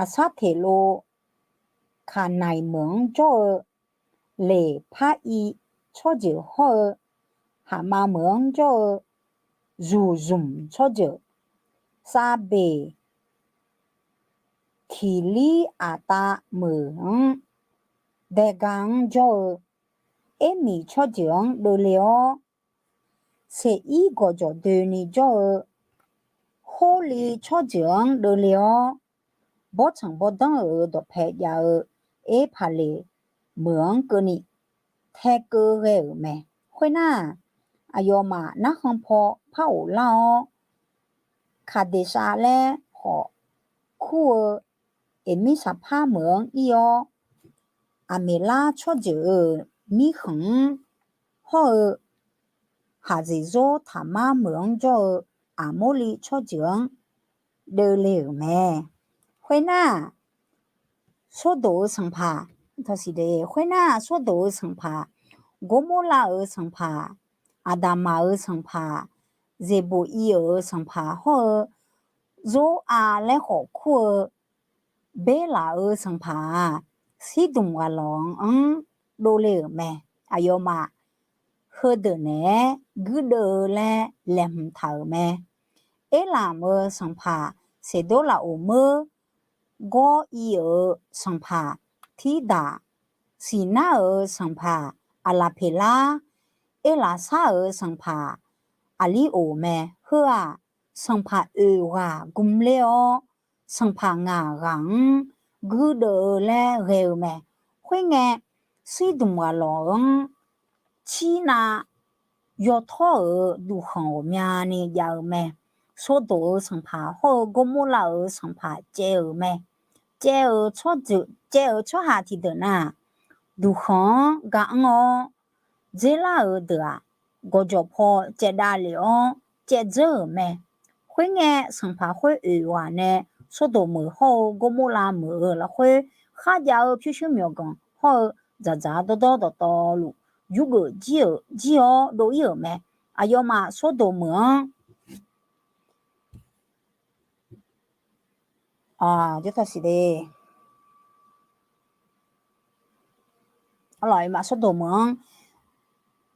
Aqsarteqlo Kaqnaiq meuq-anr jawr-eu Leqpar-ir tsawrjeuq hawr-eu, Haqmav meuq-anr jawr-eu Zuqzmq tsawrjeuq, Savbeq Tiqlir Aqtav meuq-anr Daega-anr jawr-eu Ermiq tsawrjeuq-anr deuvle-awr, Seqir gawqjawq doeni jawr-eu Horli tsawrjeuq-anr deuvle-awr, bawrtsanq bawrdanr-euq dawqpae jav-eu Erpaqleq meuq-anr keuvni taekeuv ghae-euq mae. Khoernar, aqyawfmaf narkhan paw par ghoflar-awr, Kaqdeqsav laer khawf kur-eu Eqmirsaqpar meuq-anr ir-awr, Aqmeqlar tsawrjeuq-euq mirkhanq-anr hawr-eu, Haqzeqzawr Taqmar meuq-anr jawr-eu Aqmorli tsawrjeuq-anr deuvle-euq mae. Khoernar, Sawrdoq-eu sanqpaq, khoernar, Sawrdoq-eu sanqpaq, Gawrmawrlav-euq sanqpaq, Aqdaqmaq-euq sanqpaq, Zeqboq-ir-euq sanqpaq hawr-eu, Zor-a laer khawf kur-eu Berlaq-euq sanqpaq-aq, Sirdmq ghaq lawq-anr dovle-euq mae. Aqyawfmaf heudeuq naeq-aer guirdeuv-eu laer laeqhmq taq-euq mae. Erlamq-euq sanqpaq Seqdorlaf uqmeur, Gawr-ir-euq sanqpaq Tirdaq, Siqnar-euq sanqpaq Aqlaqpeqlar, Erlaqsar-euq sanqpaq Aqliroq mae. Heu-aq, sanqpaq oeq ghaq gmler-awr, sanqpaq ngaq ghaq-anr guirdeuv-eu laer ghae-eu mae. Khoerngae, Sirdmq ghaq lawq-anr Cirnav yawtawr-euq duqkhanq ghawqmyani jav-eu mae. Sawrdoq-euq sanqpaq hawr-eu Gawrmawrlav-euq sanqpaq caev-euq mae. Caev-euq tsawrjeuq, caev-euq tsawrhaq tiqdeuq nar, duqkhanq-anr ga anr-awr, dzerlar-euq deuq-aq, gawqjawq paw caevdav lef-awr caevdzeur-euq mae. Khoerngae, sanqpaq khoer oeq ghaq nae Sordoq meuq hawr-eu Gormorlav meuq-euq lafkhoer kharjav-eu pyurshuir myawqganq hawr-eu dzaqdzaq dawrdawr dawqtawvluf yurgeuf jir-euq jir-awr dov-ir-euq mae. Aqyawfmaf Sordoq meuq-anr, jawrtaw siq de. Arlawq, aqyawfmaf Sordoq meuq-anr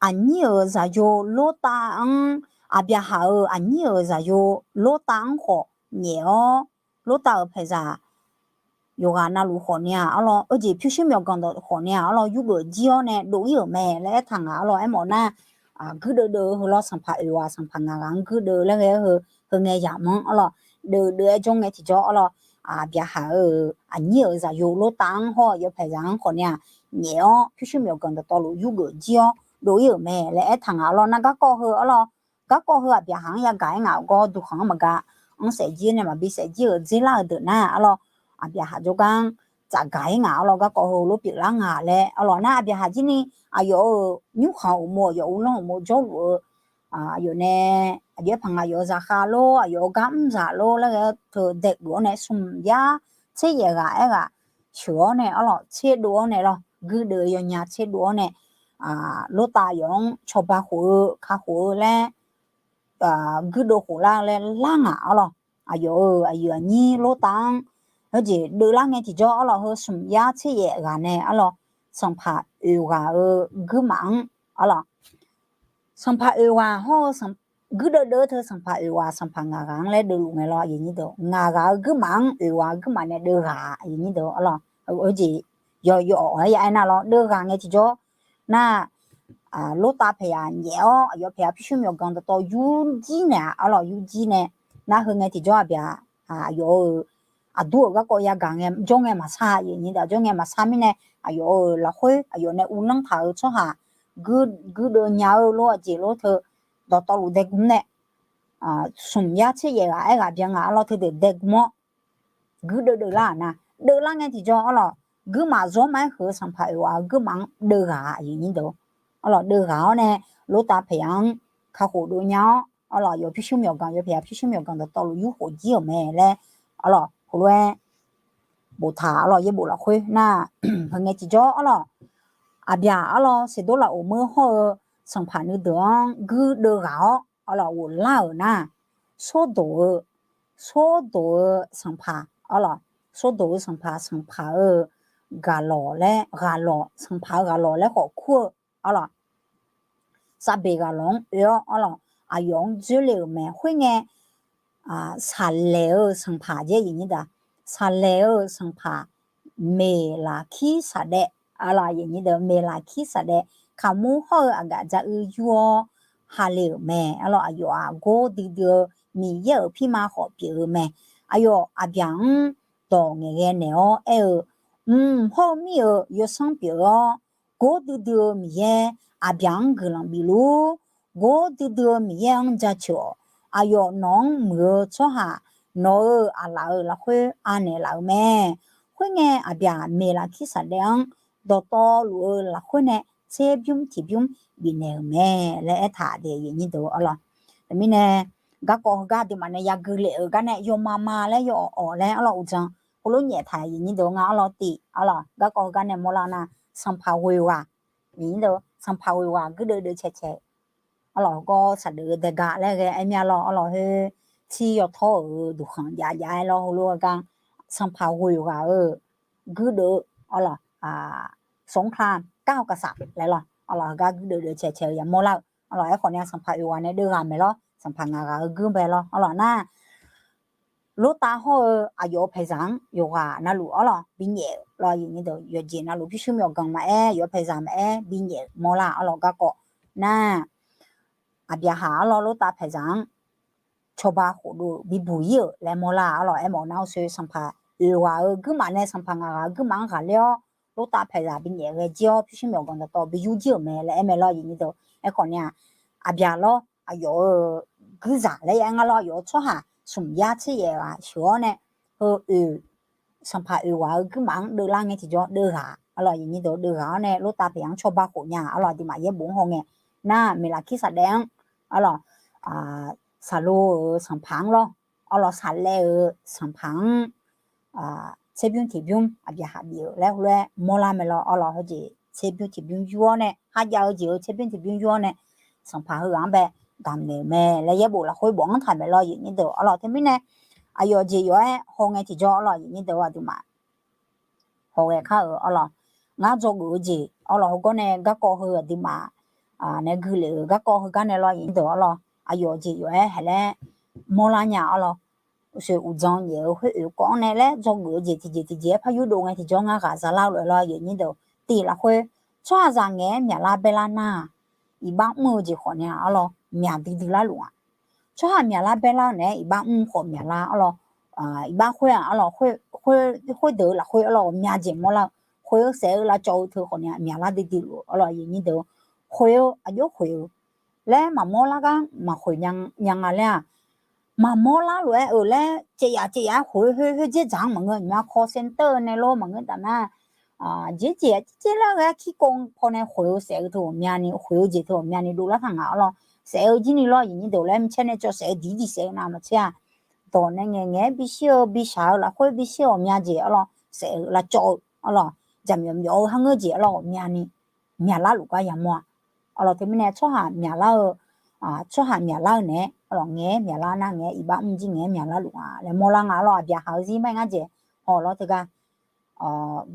aqnyir-euq zaqyo Lortav-anr, Aqbyaqhaq-euq aqnyir-euq zaqyo Lortav-anr khawf nyaef-awr, Lortav-euq paeqzaq yawqghaq navluf khawf ni-aq arlawq, oejeq pyurshuir myawqganq dawq khawf ni-aq arlawq, yurgeuf jir-awr nae dov-ir-euq mae laer aertaq ngaq arlawq. Aermawf nar, guirdeuv deuv-eu heu lawr sanqpaq oeq ghaq sanqpaq ngaq ghaq-anr guirdeuv laer ghae-aer heu, heu ngae yamq-anr arlawq, deuv deuv-aer jawr ngae tiqjawr arlawq, Aqbyaqhaq-euq aqnyir-euq zaqyo Lortav-anr hawr-eu yawpaeq zaq-anr khawf ni-aq nyaef-awr pyurshuir myawqganq dawqtawvluf yurgeuf jir-awr dov-ir-euq mae laer aertaq ngaq arlawq. Nar garkawv heu arlawq, garkawv heu Aqbyaqhaq-anr yagaq-aer ngaq-euq gawr duqkhanq-anr maqgaq, anr saef jir nae maqbi saef jir-euq dzer lar-eu deuq nar arlawq, Aqbyaqhaq jawrgar-anr tsafgaq-ir ngaq arlawq. Garkawv heu lof pyeuflar nga laer arlawq. Nar Aqbyaqhaq jir ni aqyawf-euq nymrkhanq uqmov, aqyawf uvlanr uqmov jawrluf-eu aqyawf nae, aqjox-aer paq nga, aqyawf-euq zaqkhav lor, aqyawf-euq gar mrzaq lor laer ghae-eu teu daeqgeuf-awr nae smq yar tser yaef ghaq aerghaq sheuq-awr nae arlawq, tserdov-awr nae lawr, guirdeuv yawnya tserdov-awr nae, Lortav aqyawf-anr cawba khof-eu kakhof-eu laer guirdeuv khof lar laer lar ngaq arlawq. Aqyawf-euq aqyuif aqnyir Lortav-anr heujeq deuvlar ngae tiqjawr arlawq, heu smq yar tser yaef ghaq nae arlawq, sanqpaq oeq ghaq-euq guirmaf-anr arlawq, sanqpaq oeq ghaq hawr-eu guirdeuv deuv-eu teu sanqpaq oeq ghaq sanqpaq ngaq ghaq-anr laer deuvluf ngae lawr, ngaq ghaq-euq guirmaf-anr oeq ghaq-euq guirmaf nae deuv ghaq arlawq. Heujeq yawqyawf-awr ya aernar lawr, deuv ghaq ngae tiqjawr nar, Lortav paeqyaq nyaef-awr aqyawf paeqyaq pyurshuir myawqganq dawqtawv yurjir naeq-a arlawq, yurjir nae nar heu ngae tiqjawr Aqbyaq, aqyawf-euq aqdur-euq garkawv yagaq ngae jawr ngae maqsar, aqyuif aqnyir deuq jawr ngae maqsar mirnae, aqyawf-euq lafkhoer aqyawf nae uvlanr taq-eu tsawrhaq guirdeuv nya-eu lor, aqjeq lor teu dawqtawvluf daegmr nae, smq yar tser yaef ghaq aerghaq byan ngaq arlawq, teudeuq daegmr-awr guirdeuv deuvlar-aq nar, deuvlar ngae tiqjawr arlawq, guirmaf zawr ma-aer huiq-eu sanqpaq oeq ghaq-euq guirmaf-anr deuv ghaq aqyuif aqnyir deuq arlawq, deuv ghaq-awr nae Lortav paeqyaq-anr kakhof dov nya-awr arlawq, aqyawf pyurshuir myawqganq, yawpaeq pyurshuir myawqganq dawqtawvluf yurkhof jir-euq mae laer arlawq, heulof-aer boftaq arlawq, yaerbof lafkhoer nar, heu ngae tiqjawr arlawq, Aqbyaq arlawq, Seqdorlaf uqmeur hawr-eu sanqpaq nuideuq-anr guirdeuv ghaq-awr arlawq ghoflar-euq nar, Sordoq-eu, Sordoq-eu sanqpaq arlawq, Sordoq-eu sanqpaq, sanqpaq-euq ghaqlawq laer, ghaqlawq, sanqpaq-euq ghaqlawq laer khawf kur-eu arlawq, Savbeq ghaqlawq-anr oe-awr arlawq, aqyawf-anr dzoerle-euq mae. Khoerngae, Saqlaeq-eu sanqpaq jaer, Saqlaeq-eu sanqpaq Meqlaqkir Saqdaev arlawq, Meqlaqkir Saqdaev kaqmur hawr-eu aqgaf dzaruir yur-awr hale-euq mae arlawq. Aqyawf-aq gor duidui-eu Miqyaer-euq pirma khawf pyeuf-eu mae. Aqyawf Aqbyaq-anr dawq ngaeqghae naeq-awr aer-eu, Mq hawr-eu mir-euq yawsanr pyeuf-awr, gor duidui-eu Miqyaer Aqbyaq-anr guiqlanq bifluf-ur. Gor duidui-eu Miqyaer-anr jaceuq-awq. Aqyawf nawq-anr muiq-eu tsawrhaq, nawq-euq aqlaf-euq lafkhoer anaeq laf-eu mae. Khoerngae, Aqbyaq Meqlaqkir Saqdaev-anr dawqtawvluf-eu lafkhoer nae tserbymr tiqbymr bifnaeq-euq mae laer aertaq de, arlawq. Teumirnae, garkawv heugar aqduimaf nae yagui lef-euq gar nae yawma ma laer yawawq laer arlawq uqdzan heulof nyaef taq, ngar arlawq tiq arlawq, garkawv heugar nae mawrlar nar, sanqpaq ghoeq ghaq, sanqpaq ghoeq ghaq guirdeuv deuv cae cae arlawq, heugar saqdeuf-eu daega laer ghae aer mir-a lawr arlawq, khoer tsir yawtawr-euq duqkhanq jav jav-aer lawr, heulof-aer gar sanqpaq ghoeq ghaq-euq guirdeuv arlawq, สงครามก้าวกษัตริย์ laer lawr arlawq, heugar guirdeuv deuv cae cae-eu yamawr lar-eu arlawq. Aerkhawf ni-a, sanqpaq oeq ghaq nae deuv ghaq maeq lawr, sanqpaq ngaq ghaq-euq guir bae lawr arlawq nar, Lortav hawr-eu aqyawf-euq paeqzaq-anr yawqghaq navluf arlawq binyaef lawr, yawqjeq navluf pyurshuir myawqganq maqaer, aqyawf-euq paeqzaq maqaer binyaef mawrlar arlawq. Garkawv nar, Aqbyaqhaq arlawq, Lortav paeqzaq-anr cawba khofdov bibuq-ir-euq laer mawrlar arlawq. Aermawf nar, uqshoe sanqpaq oeq ghaq-euq guirmaf nae sanqpaq ngaq ghaq-euq guirmaf-anr ghaqler-awr, Lortav paeqzaq binyaef ghae jir-awr pyurshuir myawqganq dawqtawv bi yur jir-euq mae laer aer mae lawr, ngar arlawq. Aerkhawf ni-a, Aqbyaq lawr, guirzaq laer ya ngar lawr, aqyawf-euq tsawrhaq smq yar tser yaef ghaq sheuq-awr nae, heu oeq sanqpaq oeq ghaq-euq guirmaf-anr deuvlar ngae tiqjawr deuv ghaq arlawq, ngar arlawq, deuv ghaq-awr nae Lortav paeqzaq-anr cawba khof nya arlawq. Aqduimaf yaerbof-anr haw ngae nar, Meqlaqkir Saqdaev-anr arlawq, Saqlo-euq sanqpaq-anr lawr arlawq, Saqlaev-euq sanqpaq-anr tserbymr tiqbymr Aqbyaqhaq bif-euq laer heulof-aer mawrlar mae lawr. Arlawq, heujeq tserbymr tiqbymr yur-awr nae, kharjav-eu jeq-euq tserbymr tiqbymr yur-awr nae, sanqpaq heughaq-anr bae damqnaeq-euq mae laer yaerbof lafkhoer bof-anr taq maeq lawr, aqyuif aqnyir deuq. Arlawq, teumirnae aqyawf jeq yawf-aer haw ngae tiqjawr, arlawq, aqyuif aqnyir deuq-eu aqduimaf haw ghae kar-euq, arlawq, ngar dzawgeuf-eu jeq, arlawq, heugar nae garkawv heu aqduimaf nae guilef-euq garkawv heugar nae lawr, aqyuif aqnyir deuq, arlawq, aqyawf jeq yawf-aer haeq laer mawrlar nya, arlawq. Uqshoe uqdzan nyaef-eu khoer oeq kawv-anr nae laer dzawgeuf-eu jeq tiqjeq tiqjeq-aer par yurdov ngae tiqjawr ngar ghaq zalar lof-aer lawr, aqyuif aqnyir deuq. Tiq lafkhoer, tsawrhaqzaq ngaeq-aer myaqlar baerlar nar-aq, iqbax mr-eu jeq khawf ni-aq, arlawq, myaq duidui larluf-aq, tsawrhaq myaqlar baerlar-eu naeq-aer iqbax mr khawf myaqlar, arlawq, iqbax khoer-aq, arlawq, khoerdeuq-eu lafkhoer, arlawq, ghawqmya jeq mawrlar-eu, khoer-eu saef-eu lavcawv-eu teu khawf ni-aq, myaqlar duidui luf-eu, arlawq, aqyuif aqnyir deuq. Khoer-eu, aqjox khoer-eu laer maqmawr lar gar maqkhoeq nya nga laer-aq, maqmawr lar lof-aer-euq laer caev yaf caev yaf-aer khoer khoer dzerdzaq-anr maqngeur, aqnyaf call center nae lor maqngeur taf nar, jeqjeq aqjeq lar ghae-aer kirkov paw nae khoer-eu saef-eu teu ghawqmyani, khoer-eu jeq teu ghawqmyani dovlar taq nga, arlawq, saef-eu jir ni lawr, aqyuif aqnyir deuq, laer mcaer nae cawv saef-eu diq diq saef-eu navmaqtser-aq, dawq nae ngaeq ngaeq-aer bishir-eu bishaq-eu lafkhoer bishir-eu ghawqmya jeq, arlawq, saef-eu lavcawv-eu, arlawq, jaqmyawf myawf-eu kharngeur jeq, arlawq, ghawqmyani myaqlar luf gar yamawr-a. Arlawq, teumirnae tsawrhaq myaqlar-eu, tsawrhaq myaqlar-eu naeq-aer, arlawq, ngaeq-aer myaqlar nar ngaeq-aer iqbax mr jir ngaeq-aer myaqlar luf-a laer mawrlar nga, arlawq, Aqbyaqhaq-eu zir mar-aer ngar dzaeq haw lawr teugar,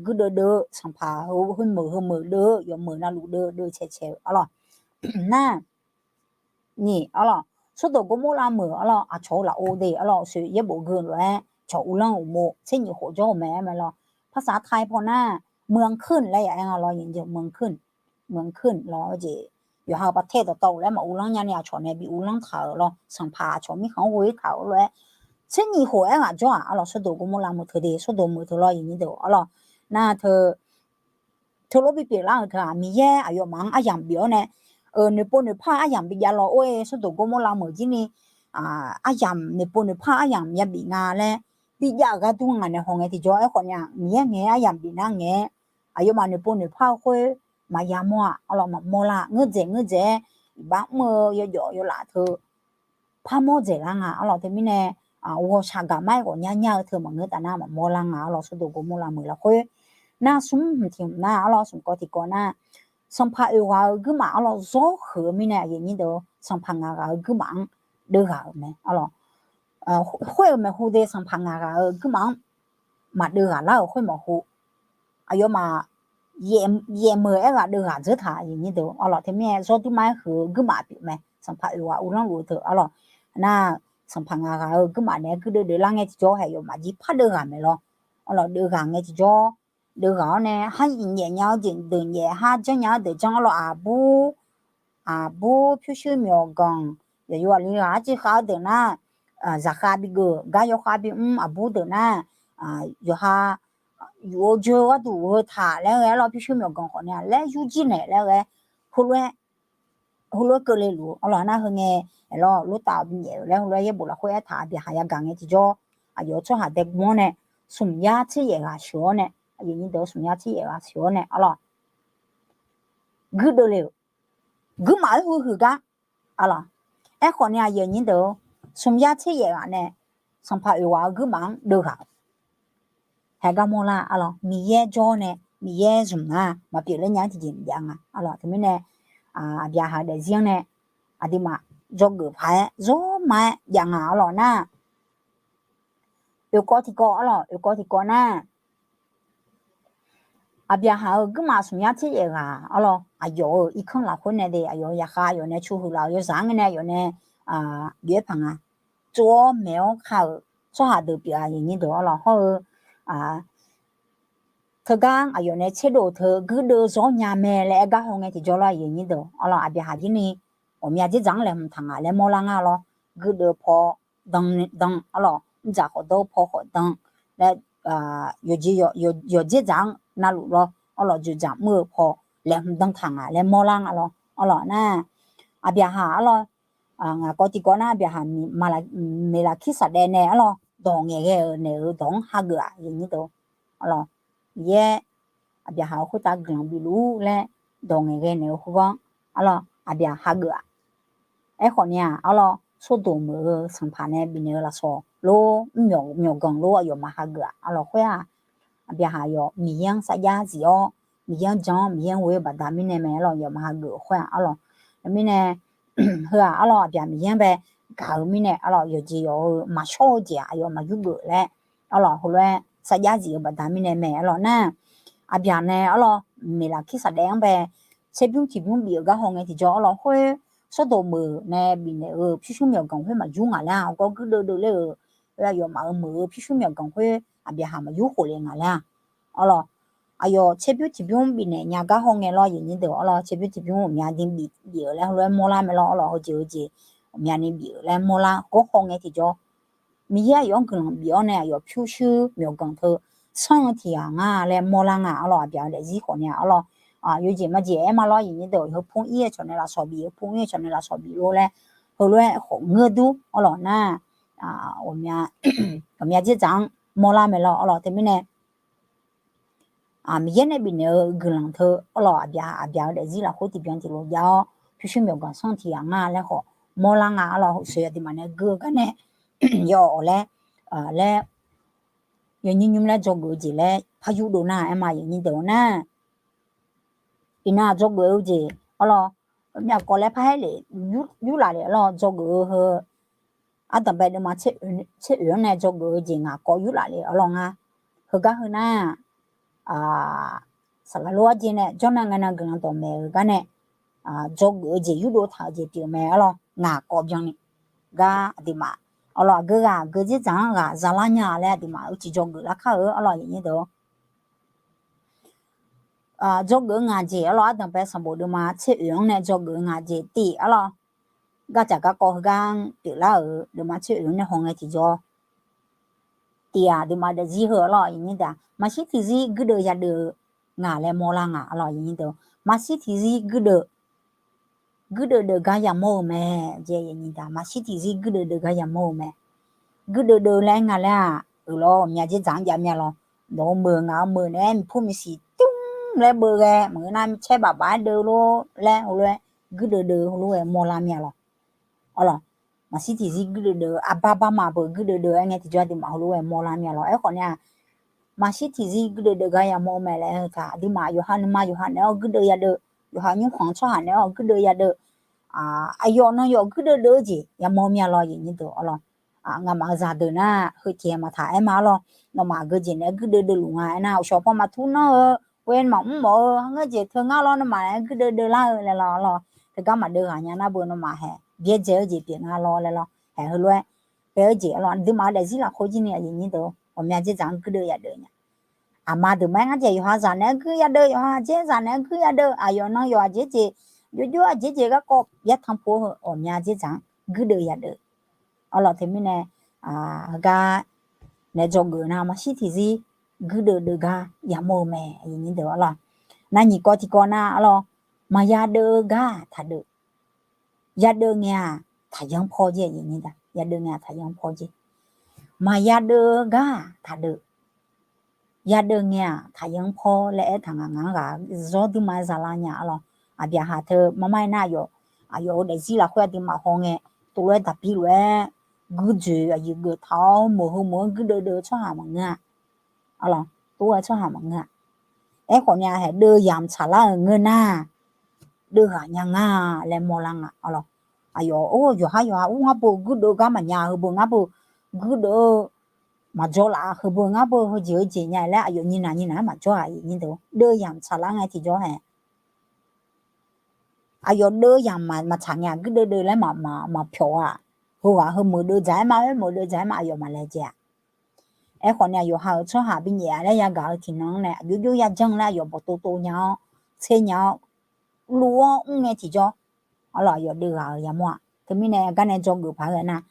guirdeuv deuv-eu sanqpaq heu, heumeuq heumeuq deuv-eu, yawmeuq navluf deuv deuv cae cae-eu, arlawq, nar ni, arlawq, Sawrdoq Gawrmawrlav meuq, arlawq, aqcawq-eu lafov de, arlawq, uqshoe yaerbof gui-eu lof-aer cawq uvlanr uqmov tser nyiq khof jawr-eu mae-aer mae lawr. Parsaq tae paw nar, เมืองขึ้น laer ya-aer nga lawr, เมืองขึ้น lawr-eu jeq, yawqha-euq pav tae dawqtawvluf laer maq uvlanr nyani aqcawq nae bi uvlanr taq-euq lawr, sanqpaq aqcawq mirkhanq-anr ghoe taq-euq lof-aer, tser nyiq khof aerghaq jawr-aq, arlawq, Sawrdoq Gawrmawrlav meuq teu de, Sawrdoq meuq teu lawr, aqyuif aqnyir deuq, arlawq, nar teu teulof bipyeuf lar-euq teu-aq, Miqyaer aqyawfmaf-anr aryamq bif-awr nae, noeqpov noeqpar-eu aryamq bi jav law or-e, Sawrdoq Gawrmawrlav meuq jir ni, aryamq noeqpov noeqpar-eu aryamq yabif nga laer, bijav-euq gar dur nga nae haw ngae tiqjawr, aerkhawf ni-aq, Miqyaer ngaeq-aer aryamq bif nar ngaeq-aer, aqyawfmaf noeqpov noeqpar-eu khoer maqya mawr-aq, arlawq, maqmawr lar, ngeur dzaeq ngeur dzaeq-aer iqbax mr-eu yawjawf yawlaf teu parmawr dzaeqlar nga, arlawq, teumirnae ghawqshaq gaqmar-aer ghawqnyar nyar-eu teu maqngeur taf nar maqmawr lar nga, arlawq, Sawrdoq Gawrmawrlav meuq lafkhoer nar smr hmq tiq hmq nar, arlawq, smq kawv tiq kawv nar, sanqpaq oeq ghaq-eu guirmaf, arlawq, zawr huiq-eu mirnae, aqyuif aqnyir deuq, sanqpaq ngaq ghaq-eu guirmaf-anr deuvghaq-euq mae, arlawq, khoer-euq maeqhu de, sanqpaq ngaq ghaq-eu guirmaf-anr maqdeuvghaq lar-euq khoer maqhu, aqyawfmaf yaef meuq aerghaq deuvghaq dzeur taq, aqyuif aqnyir deuq, arlawq, teumirnae zawr durmar-aer huiq-eu guirmaf pyeuf mae, sanqpaq oeq ghaq uvlanr luf-eu teu, arlawq, nar sanqpaq ngaq ghaq-eu guirmaf naeq-aer guirdeuv deuvlar ngae tiqjawr, haeq yawfmaf jir par deuvghaq maeq lawr, arlawq, deuvghaq ngae tiqjawr, deuvghaq-awr nae, har nyaef nya-eu jeq deuq nyaef, har janr nya-eu deuq janr, arlawq, aqbur, aqbur pyurshuir myawqganq, yawqyo aqli ghaq arciv khav-eu deuq nar, zaqkhav bigeuf, gar yawkhav bimr, aqbur deuq nar, yawqha yuf-eu joe gharduq heu taq laer ghae, arlawq, pyurshuir myawqganq khawf ni-a laer yurjir naeq laer ghae, heulof-aer heulof-aer keuvle luf-eu, arlawq, nar heu ngae, aerlawr, lortav-awq binyaef-euq laer heulof-aer yaerbof lafkhoer aertaq, aqbyaqhaq yagaq ngae tiqjawr, aqyawf-eu tsawrhaq dae gmr-anr nae smq yar tser yaef ghaq sheuq-awr nae, aqyuif aqnyir deuq, smq yar tser yaef ghaq sheuq-awr nae, arlawq, guirdeuv le-euq, guirmaf-aer huiq huiq gar, arlawq, aerkhawf ni, aqyuif aqnyir deuq, smq yar tser yaef ghaq nae sanqpaq oeq ghaq-eu guirmaf-anr deuvghaq-euq haegar mawrlar, arlawq, Miqyaer jawr nae, Miqyaer zmq nar maqpyeuf ler nya-anr tiqjeq maqjav nga, arlawq, teumirnae aqbyaqhaq daefzir-anr nae aqduimaf dzawgeuf paq-aer zawrma-aer jav nga, arlawq, nar oeqkawv tiqkawv, arlawq, oeqkawv tiqkawv nar, aqbyaqhaq-euq guirmaf smq yar tser yaef ghaq, arlawq, aqyawf-euq irkanr lafkhoer nae de, aqyawf-euq yaqkhav, aqyawf nae cu huiq laf-euq yawzaq-anr ngae nae, aqyawf nae bif-aer paq nga. Tsov-awr maeq-awr ka-euq tsawrhaq deuq pyeuf-a, aqyuif aqnyir deuq, arlawq, hawr-eu teugar aqyawf nae tserdov-eu teu guirdeuv zawr nya mae laer aer gar haw ngae tiqjawr lawr, aqyuif aqnyir deuq, arlawq, aqbyaqhaq jir ni ghawqmya dzerdzaq-anr laeqhmq taq nga laer mawrlar nga, arlawq, guirdeuv paw dan dan, arlawq, mrdzaq khawf dawr-eu paw khawf dan laer, yawqjeq yawqdzerdzaq-anr navluf lawr, arlawq, dzoeqdzaq mr-eu paw laeqhmq dan taq nga laer mawrlar nga lawr, arlawq, nar aqbyaqhaq, arlawq, ngaq kawv tiqkawv nar aqbyaqhaq, Meqlaqkirsaqdaev nae, arlawq, dawq ngaeqghae-euq naeq-euq dawq-anr hageuf-aq, aqyuif aqnyir deuq, arlawq, Miqyaer aqbyaqhaq-euq khoertav guiqlanq bifluf-ur laer dawq ngaeqghae naeq-euq khoergawr-anr, arlawq, aqbyaqhaq hageuf-aq. Aerkhawf ni-aq, arlawq, Sordoq meuq-eu sanqpaq nae bifnaeq-eu lafsawq lor, mr myawq myawqganq lor aqyawfmaf hageuf-aq arlawq. Khoer-aq, aqbyaqhaq yawf Miqyaer-anr sarjax zif-awr, Miqyaer-anr jan-awr, Miqyaer-anr ghoe-eu baqda mirnae mae arlawq, aqyawfmaf hageuf-eu khoer-aq arlawq. Teumirnae, heu-aq arlawq, aqbyaq Miqyaer-anr bae gaq-eu mirnae arlawq, yawqjeq yawq-eu maqshawr-eu jeq-aq aqyawfmaf yurgeuf laer arlawq, heulof-aer sarjax zif-eu baqda mirnae mae arlawq nar, aqbyaq nae arlawq, Meqlaqkirsaqdaev-anr bae tserbymr tiqbymr bif-euq gar hawngae tiqjawr arlawq, khoer Sordoq meuq nae bifnaeq-eu pyurshuir myawqganq khoer maqyur ngaq laer-aq, hawgawr guirdeuv deuv ler-euq, aqyawfmaf-euq meuq-eu pyurshuir myawqganq khoer aqbyaqhaq maqyur khof le ngaq laer-aq arlawq, aqyawf tserbymr tiqbymr bifnaeq nya gar hawngae lawr, aqyuif nyir deuq arlawq, tserbymr tiqbymr ghawqmyani bif bif-euq laer heulof-aer mawrlar mae lawr arlawq, heujeq heujeq ghawqmyani bif-euq laer mawrlar gawr hawngae tiqjawr, Miqyaer aqyawf-anr guiqlanq bif-awr nae aqyawf pyurshuir myawqganq teu sanr-eu tiq ghaq nga laer mawrlar nga arlawq, aqbyaq-eu daefzir khawf nae arlawq, yawjeq majeq aer ma lawr, aqyuif nyir deuq, heu pur ir-eu cawq nae lafsawq bif, heu pur ir-eu cawq nae lafsawq bif lor laer, heulof-aer khawf ngeur dur arlawq nar, ghawqmya dzerdzaq-anr mawrlar mae lawr arlawq. Teumirnae Miqyaer nae bifnaeq-eu guiqlanq teu arlawq, aqbyaq aqbyaq-eu daefzir lafkhoer tiqbyan tiqlof jav-awr, pyurshuir myawqganq sanr tiq ghaq nga laer khawf mawrlar nga arlawq, sheuq aqduimaf nae gui-eu gar nae yawf-awq laer, laer yawnyir nymr laer dzawgeuf-eu jeq laer par yurdov nar aer ma, aqyuif nyir deuq nar, iqnan dzawgeuf-eu jeq arlawq, myavkawv laer par haer lef, yurlaf lef arlawq, dzawgeuf-eu heu ardanqbae deuvma tser oeq-anr nae dzawgeuf-eu jeq ngaq kawv yurlaf lef arlawq nga. Heugar heu nar, saqlaq lof-aer jeq nae jawrnan ngaenan guiqlanq dawqmaeq-eu gar nae dzawgeuf-eu jeq yurdov taq-eu jeq pyeuf mae arlawq, ngaq kawv byanni gar aqduimaf arlawq, aqgeu ghaq aqgeu dzerdzaq-anr ghaq zalar nya laer aqduimaf uicuiv dzawgeuf lar kar-eu arlawq, aqyuif nyir deuq. Dzawgeuf-eu ngaq jeq arlawq, ardanqbae sanqbof deuvma tser oeq-anr nae dzawgeuf-eu ngaq jeq tif arlawq, gardzaq garkawv heugar-anr pyeuflar-euq deuvma tser oeq-anr nae hawngae tiqjawr, tif-aq aqduimaf daefzir heu arlawq, aqyuif nyir deuq, maqshir tiqzir guirdeuv yadeuv-eu nga laer mawrlar nga arlawq, aqyuif nyir deuq, maqshir tiqzir guirdeuv guirdeuv deuv gar yamawr-eu mae. Jeq aqyuif nyir deuq, maqshir tiqzir guirdeuv deuv gar yamawr-eu mae. Guirdeuv deuv laer nga laer-aq, euq lawr, ghawqmya dzerdzaq-anr jav mya lawr, nawq-eu meuq ngaq-eu meuq naeq-aer miqpur miqsiq tmr laer beuv ghae maqngeur nar, caer bafbaf-aer deuv lor laer heulof-aer guirdeuv deuv heulof-aer mawrlar mya lawr. Arlawq, maqshir tiqzir guirdeuv deuv, aqbar bar ma beuq guirdeuv deuv-aer ngae tiqjawr aqduimaf heulof-aer mawrlar mya lawr. Aerkhawf nae-aq, maqshir tiqzir guirdeuv deuv gar yamawr-eu mae laer heu taq, aqduimaf yawqha nuima yawqha naeq-awr guirdeuv yadeuv, yawqha nymrkhanq tsawrhaq naeq-awr guirdeuv yadeuv, aqyawf nan yawf guirdeuv deuv-eu jeq yamawr mya lawr, aqyuif nyir deuq arlawq. Ngamaf-eu zaqdeuq nar heuteq maqtaq aer ma arlawq, nawmaf aqgeu jeq naeq-aer guirdeuv deuv luf nga aernar, uqshawq paw maqtur nanr-eu, ghoe maqmr mawf-eu, heugar jeq teu ngar lawr, nawmaf naeq-aer guirdeuv deuv lar-eu laer lawr arlawq, teugar maqdeuv ghaq nya nar beu nawmaf haeq byaerdzae-eu jeq pyeuf nga lawr laer lawr, haeq heulof-aer taef-eu jeq arlawq, aqduimaf-eu daefzir lafkhoer jir ni aqyuif nyir deuq, ghawqmya dzerdzaq-anr guirdeuv yadeuv nya. Aqma deuq ma-aer ngar jeq yawqha zaq naeq-aer guir yadeuv, yawqha dzaer zaq naeq-aer guir yadeuv, aqyawf nan yawqha jeq jeq, jovjov-aer jeq jeq garkawv yartanq pov-eu heu ghawqmya dzerdzaq-anr guirdeuv yadeuv. Arlawq, teumirnae heugar naeq-aer dzawgeuf nar maqshir tiqzir guirdeuv deuv gar yamawr-eu mae, aqyuif nyir deuq arlawq. Nar nyiq kawv tiqkawv nar arlawq, maqya deuv-eu gar taqdeuv. Yadeuv ngae-aq taqyanr paw jer, aqyuif nyir deuq, yadeuv ngae-aq taqyanr paw jer. Maqya deuv-eu gar taqdeuv. Yadeuv ngae-aq taqyanr paw laer aertaq nga, ngaq-anr ghaq zawr duima-aer zalar nya arlawq. Aqbyaqhaq teu marmar-aer nar aqyawf, aqyawf-euq daefzir lafkhoer aqduimaf hawngae, tov lof-aer daqbir lof-aer guirdzoeq aqyuif geuf taq-awr meuq heu meuq-anr guirdeuv deuv-eu tsawrhaq maqngeur-a. Arlawq, tov-aer tsawrhaq maqngeur-a. Aerkhawf ni-a haeq deuv yamq tsaqlar-euq ngeur nar, deuv ghaq nya nga laer mawrlar nga arlawq. Aqyawf or yawqhar yawqha ur ngar beu guirdeuv gar maqnya, heubeu ngar beu guirdeuv-eu maqjawr laf-a, heubeu ngar beu heujeq heujeq nya laer aqyawf nyinaq nyinaq-aer maqjawr-aq, aqyuif nyir deuq, deuv yamq tsaqlar ngae tiqjawr haeq aqyawf deuv yamq maqtsaq ngae-aq guirdeuv deuv laer maqpyawq-a. Heughaq heumeuq deuv dzaq-aer ma, oermeuq deuv dzaq-aer ma, aqyawf maqlaejae-a. Aerkhawf ni-a yawqha-euq tsawrhaq binyaef-a laer yagaq-eu tiqnan-anr nae aqjox jox yajanr laer aqyawf bawqtov tov nya-awr, tser nya-awr, luv-awr mr ngae tiqjawr, arlawq, aqyawf deuv ghaq-euq yamawr-aq. Teumirnae gar nae dzawgeuf paq-aer ghae nar,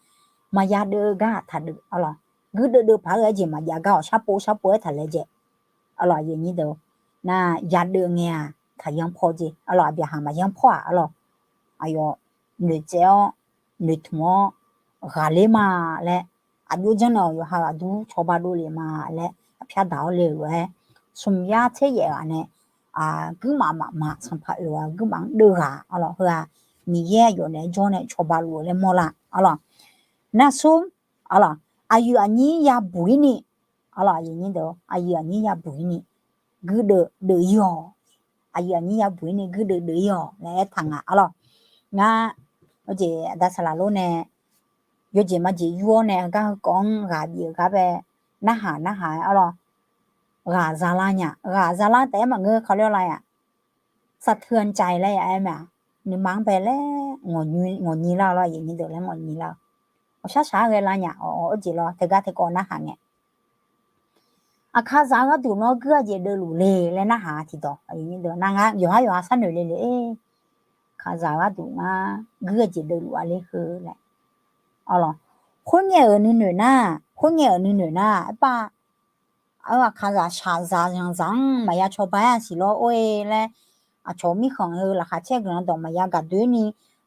maqya deuv-eu gar-aq taqdeuv arlawq. Guirdeuv deuv paq-aer ghae-eu jeq maqjav gar-awq, sharpov sharpov-aer taqlaejae. Arlawq, aqyuif nyir deuq, nar yadeuv ngae-aq taqyanr paw jeq arlawq, aqbyaqhaq maqyanr paw-aq arlawq. Aqyawf noeqtsaev-awr noeqtmq-awr ghaqler ma laer, aqjox janr nae-awq yawqha-euq aqdur cawba dovle ma laer, aqpyar daq-awr le-euq lof-aer, smq yar tser yaef ghaq nae guirmaf mafmaf sanqpaq oeq ghaq guirmaf-anr deuv ghaq arlawq, heu-aq Miqyaer aqyawf naeq-aer jawr nae cawba luf-eu laer mawrlar. Arlawq, nar smr, arlawq, aqyuif aqnyir yabuq-ir ni, arlawq, aqyuif aqnyir yabuq-ir ni, guirdeuv deuv-ir-awq. Aqyuif aqnyir yabuq-ir ni guirdeuv deuv-ir-awq laer aertaq nga. Arlawq, ngar, aqda saqlaq lor nae yawjeq majeq yur-awr nae heugar heukhawf-anr ghaq bif-euq gar bae narhaq narhaq-aer arlawq, ghaq zalar nya, ghaq zalar taef-aer maqngeur kali-awr la yaf, สะเทือนใจ laer ya aer mae-aq, nuima-anr bae laer ngawqnyi lar-awq lawr, aqyuif aqnyir deuq laer ngawqnyi lar-eu. Ghawqshar shaq-aer ghae lar nya, awq, awq, arjeq lawr, teugar teukawv narhaq ngae, Aqkaqzaq-eu gharduq nawr guir-a jeq deuvluf le laer narhaq tiqdawq, aqyuif aqnyir deuq, nar ngar yawqhar yawqha sharnoeq le le, Aqkaqzaq-eu gharduq ngar guir-a jeq deuvluf-a ler heu laer. Arlawq, khoerngae-euq nuinoeq nar, khoerngae-euq nuinoeq nar, arbar, Aqkaqzaq shaqzaq zanqzaq-anr maqya cawba-aer-a siq lawr or-e laer, aqcawq mirkhanq heu laqkhaq caer guiqlanq dawq maqya gaq doeni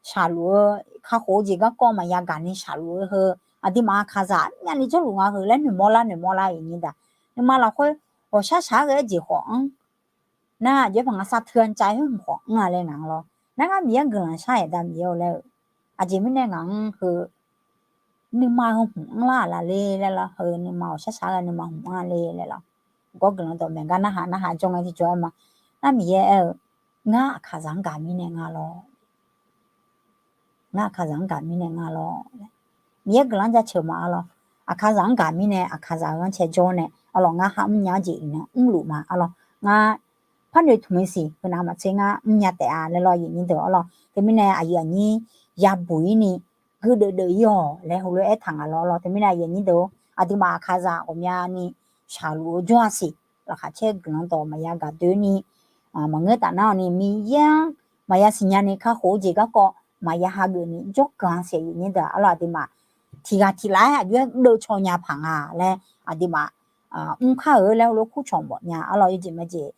shaqluf-eu, kakhof-eu jeq garkawv maqya gaq ni shaqluf-eu heu, aqduimaf Aqkaqzaq armyavni jawrluf nga heu laer noeqmawr lar noeqmawr lar-euq nyir daq. Nuima lafkhoer ghawqshar shaq-aer ghae-aer jeq khawf-anr nar, aqjox-aer paq nga สะเทือนใจ khoer hmq khawf anr-a laer ngaq-anr lawr. Nar ngar Miqyaer-anr guiqlanq shar-aer da Miqyaer-eu laer-eu, aqjeq mirnae ngaq-anr heu nuima heu hmq anrlar-aq laf le laer lawr, heu nuima ghawqshar shaq-aer ghae nuima hmq anr-a le laer lawr. Gawr guiqlanq dawqmaeq gar narhaq narhaq jawr ngae tiqjawr-aer ma. Nar Miqyaer aer-eu, ngar Aqkaqzaq-anr gaq mirnae nga lawr. Ngar Aqkaqzaq-anr gaq mirnae nga lawr. Miqyaer guiqlanq-anr jaceuq ma arlawr. Aqkaqzaq-anr gaq mirnae Aqkaqzaq-eu ghanrcae jawr nae arlawr, ngar ha mrnya-anr jeq iqnan mrluf ma arlawr. Ngar par noeqtmq-eu siq heu nav maqtser ngar mrnya taef-a laer lawr, aqyuif aqnyir deuq arlawr. Teumirnae aqyuif aqnyir yabuq-ir ni guirdeuv deuv-ir-awq laer heulof-aer aertaq nga lawr lawr. Teumirnae aqyuif aqnyir deuq, aqduimaf Aqkaqzaq ghawqmyani shaqluf-eu jawr-a siq. Laqkhaq caer guiqlanq dawq maqya gaq doeni maqngeur taf nar-awq ni, Miqyaer-anr maqya siqnya ni kakhof-eu jeq garkawv maqya hageuf ni jawrganq-a siq, aqyuif aqnyir deuq arlawr. Aqduimaf tiqghaq tiqlaf-aer aqjox-aer deuvcaw nya paq nga laer aqduimaf mr kar-euq laer heulof kurcawq mawf nya arlawr. Yawjeq majeq,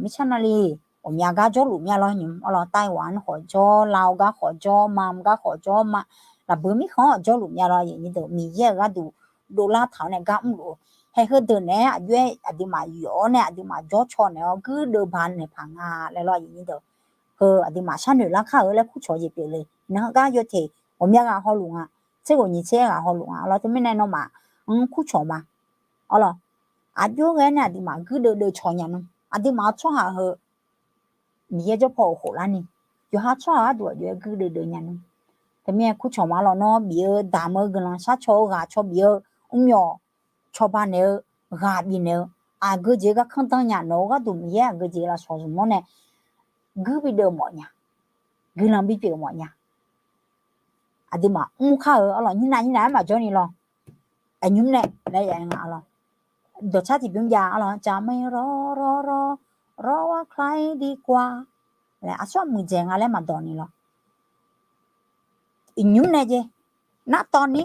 mirtsaq navli ghawqmya gar jawrluf mya lawr nymq arlawr. Taiwan khawf jawr, Lao gar khawf jawr, Mam gar khawf jawr ma, lafbui mirkhanq-anr jawrluf mya lawr, aqyuif aqnyir deuq. Miqyaer-euq gharduq dovlar taq-awr nae gar mrluf-eu, haeq heudeuq naeq-aer aqjox-aer aqduimaf yawf-awr nae aqduimaf jawrcaw naeq-awr guirdeuv ba naeq paq nga laer lawr, aqyuif aqnyir deuq. Heu aqduimaf sharnoeq lar kar-euq laer kurcawq jeq pyeuf le. Iqnan heugar yawteq ghawqmya ghaq hawluf nga, tser ghawqnyiq tser ghaq hawluf nga arlawr. Teumirnae nawmaf-anr kurcawq ma arlawr. Aqjox ghae nae aqduimaf guirdeuv deuv caw nya nmr, aqduimaf-eu tsawrhaq heu Miqyaer jawr paw-euq khoflar ni, yawqha tsawrhaq gharduq aqjox-aer guirdeuv deuv nya nmr. Teumirnae kurcawq ma lawr, nawr bif-eu damq-eu guiqlanq shar caw-eu ghaq caw bif-eu, mrmyawq cawba naeq-eu, ghaq bifnaeq-eu, aqgeu jeq-eu garkanr dan nya, nawq-eu gharduq Miqyaer aqgeu jeq lafsawq zmq-awr nae guir bideuv mawf nya, guiqlanq bipyeuf mawf nya. Aqduimaf mr kar-euq arlawr, nyirnav nyirnav-aer maqjawr ni lawr. Aqnymr nae laer ya nga arlawr. Dawqtsar tiqbymr jav arlawr, จะไม่รอรอรอรอว่าใครดีกว่า laer aqsur aqmuiq dzaeq nga laer maqdawq ni lawr. Iqnymr nae jeq, nar tawv ni,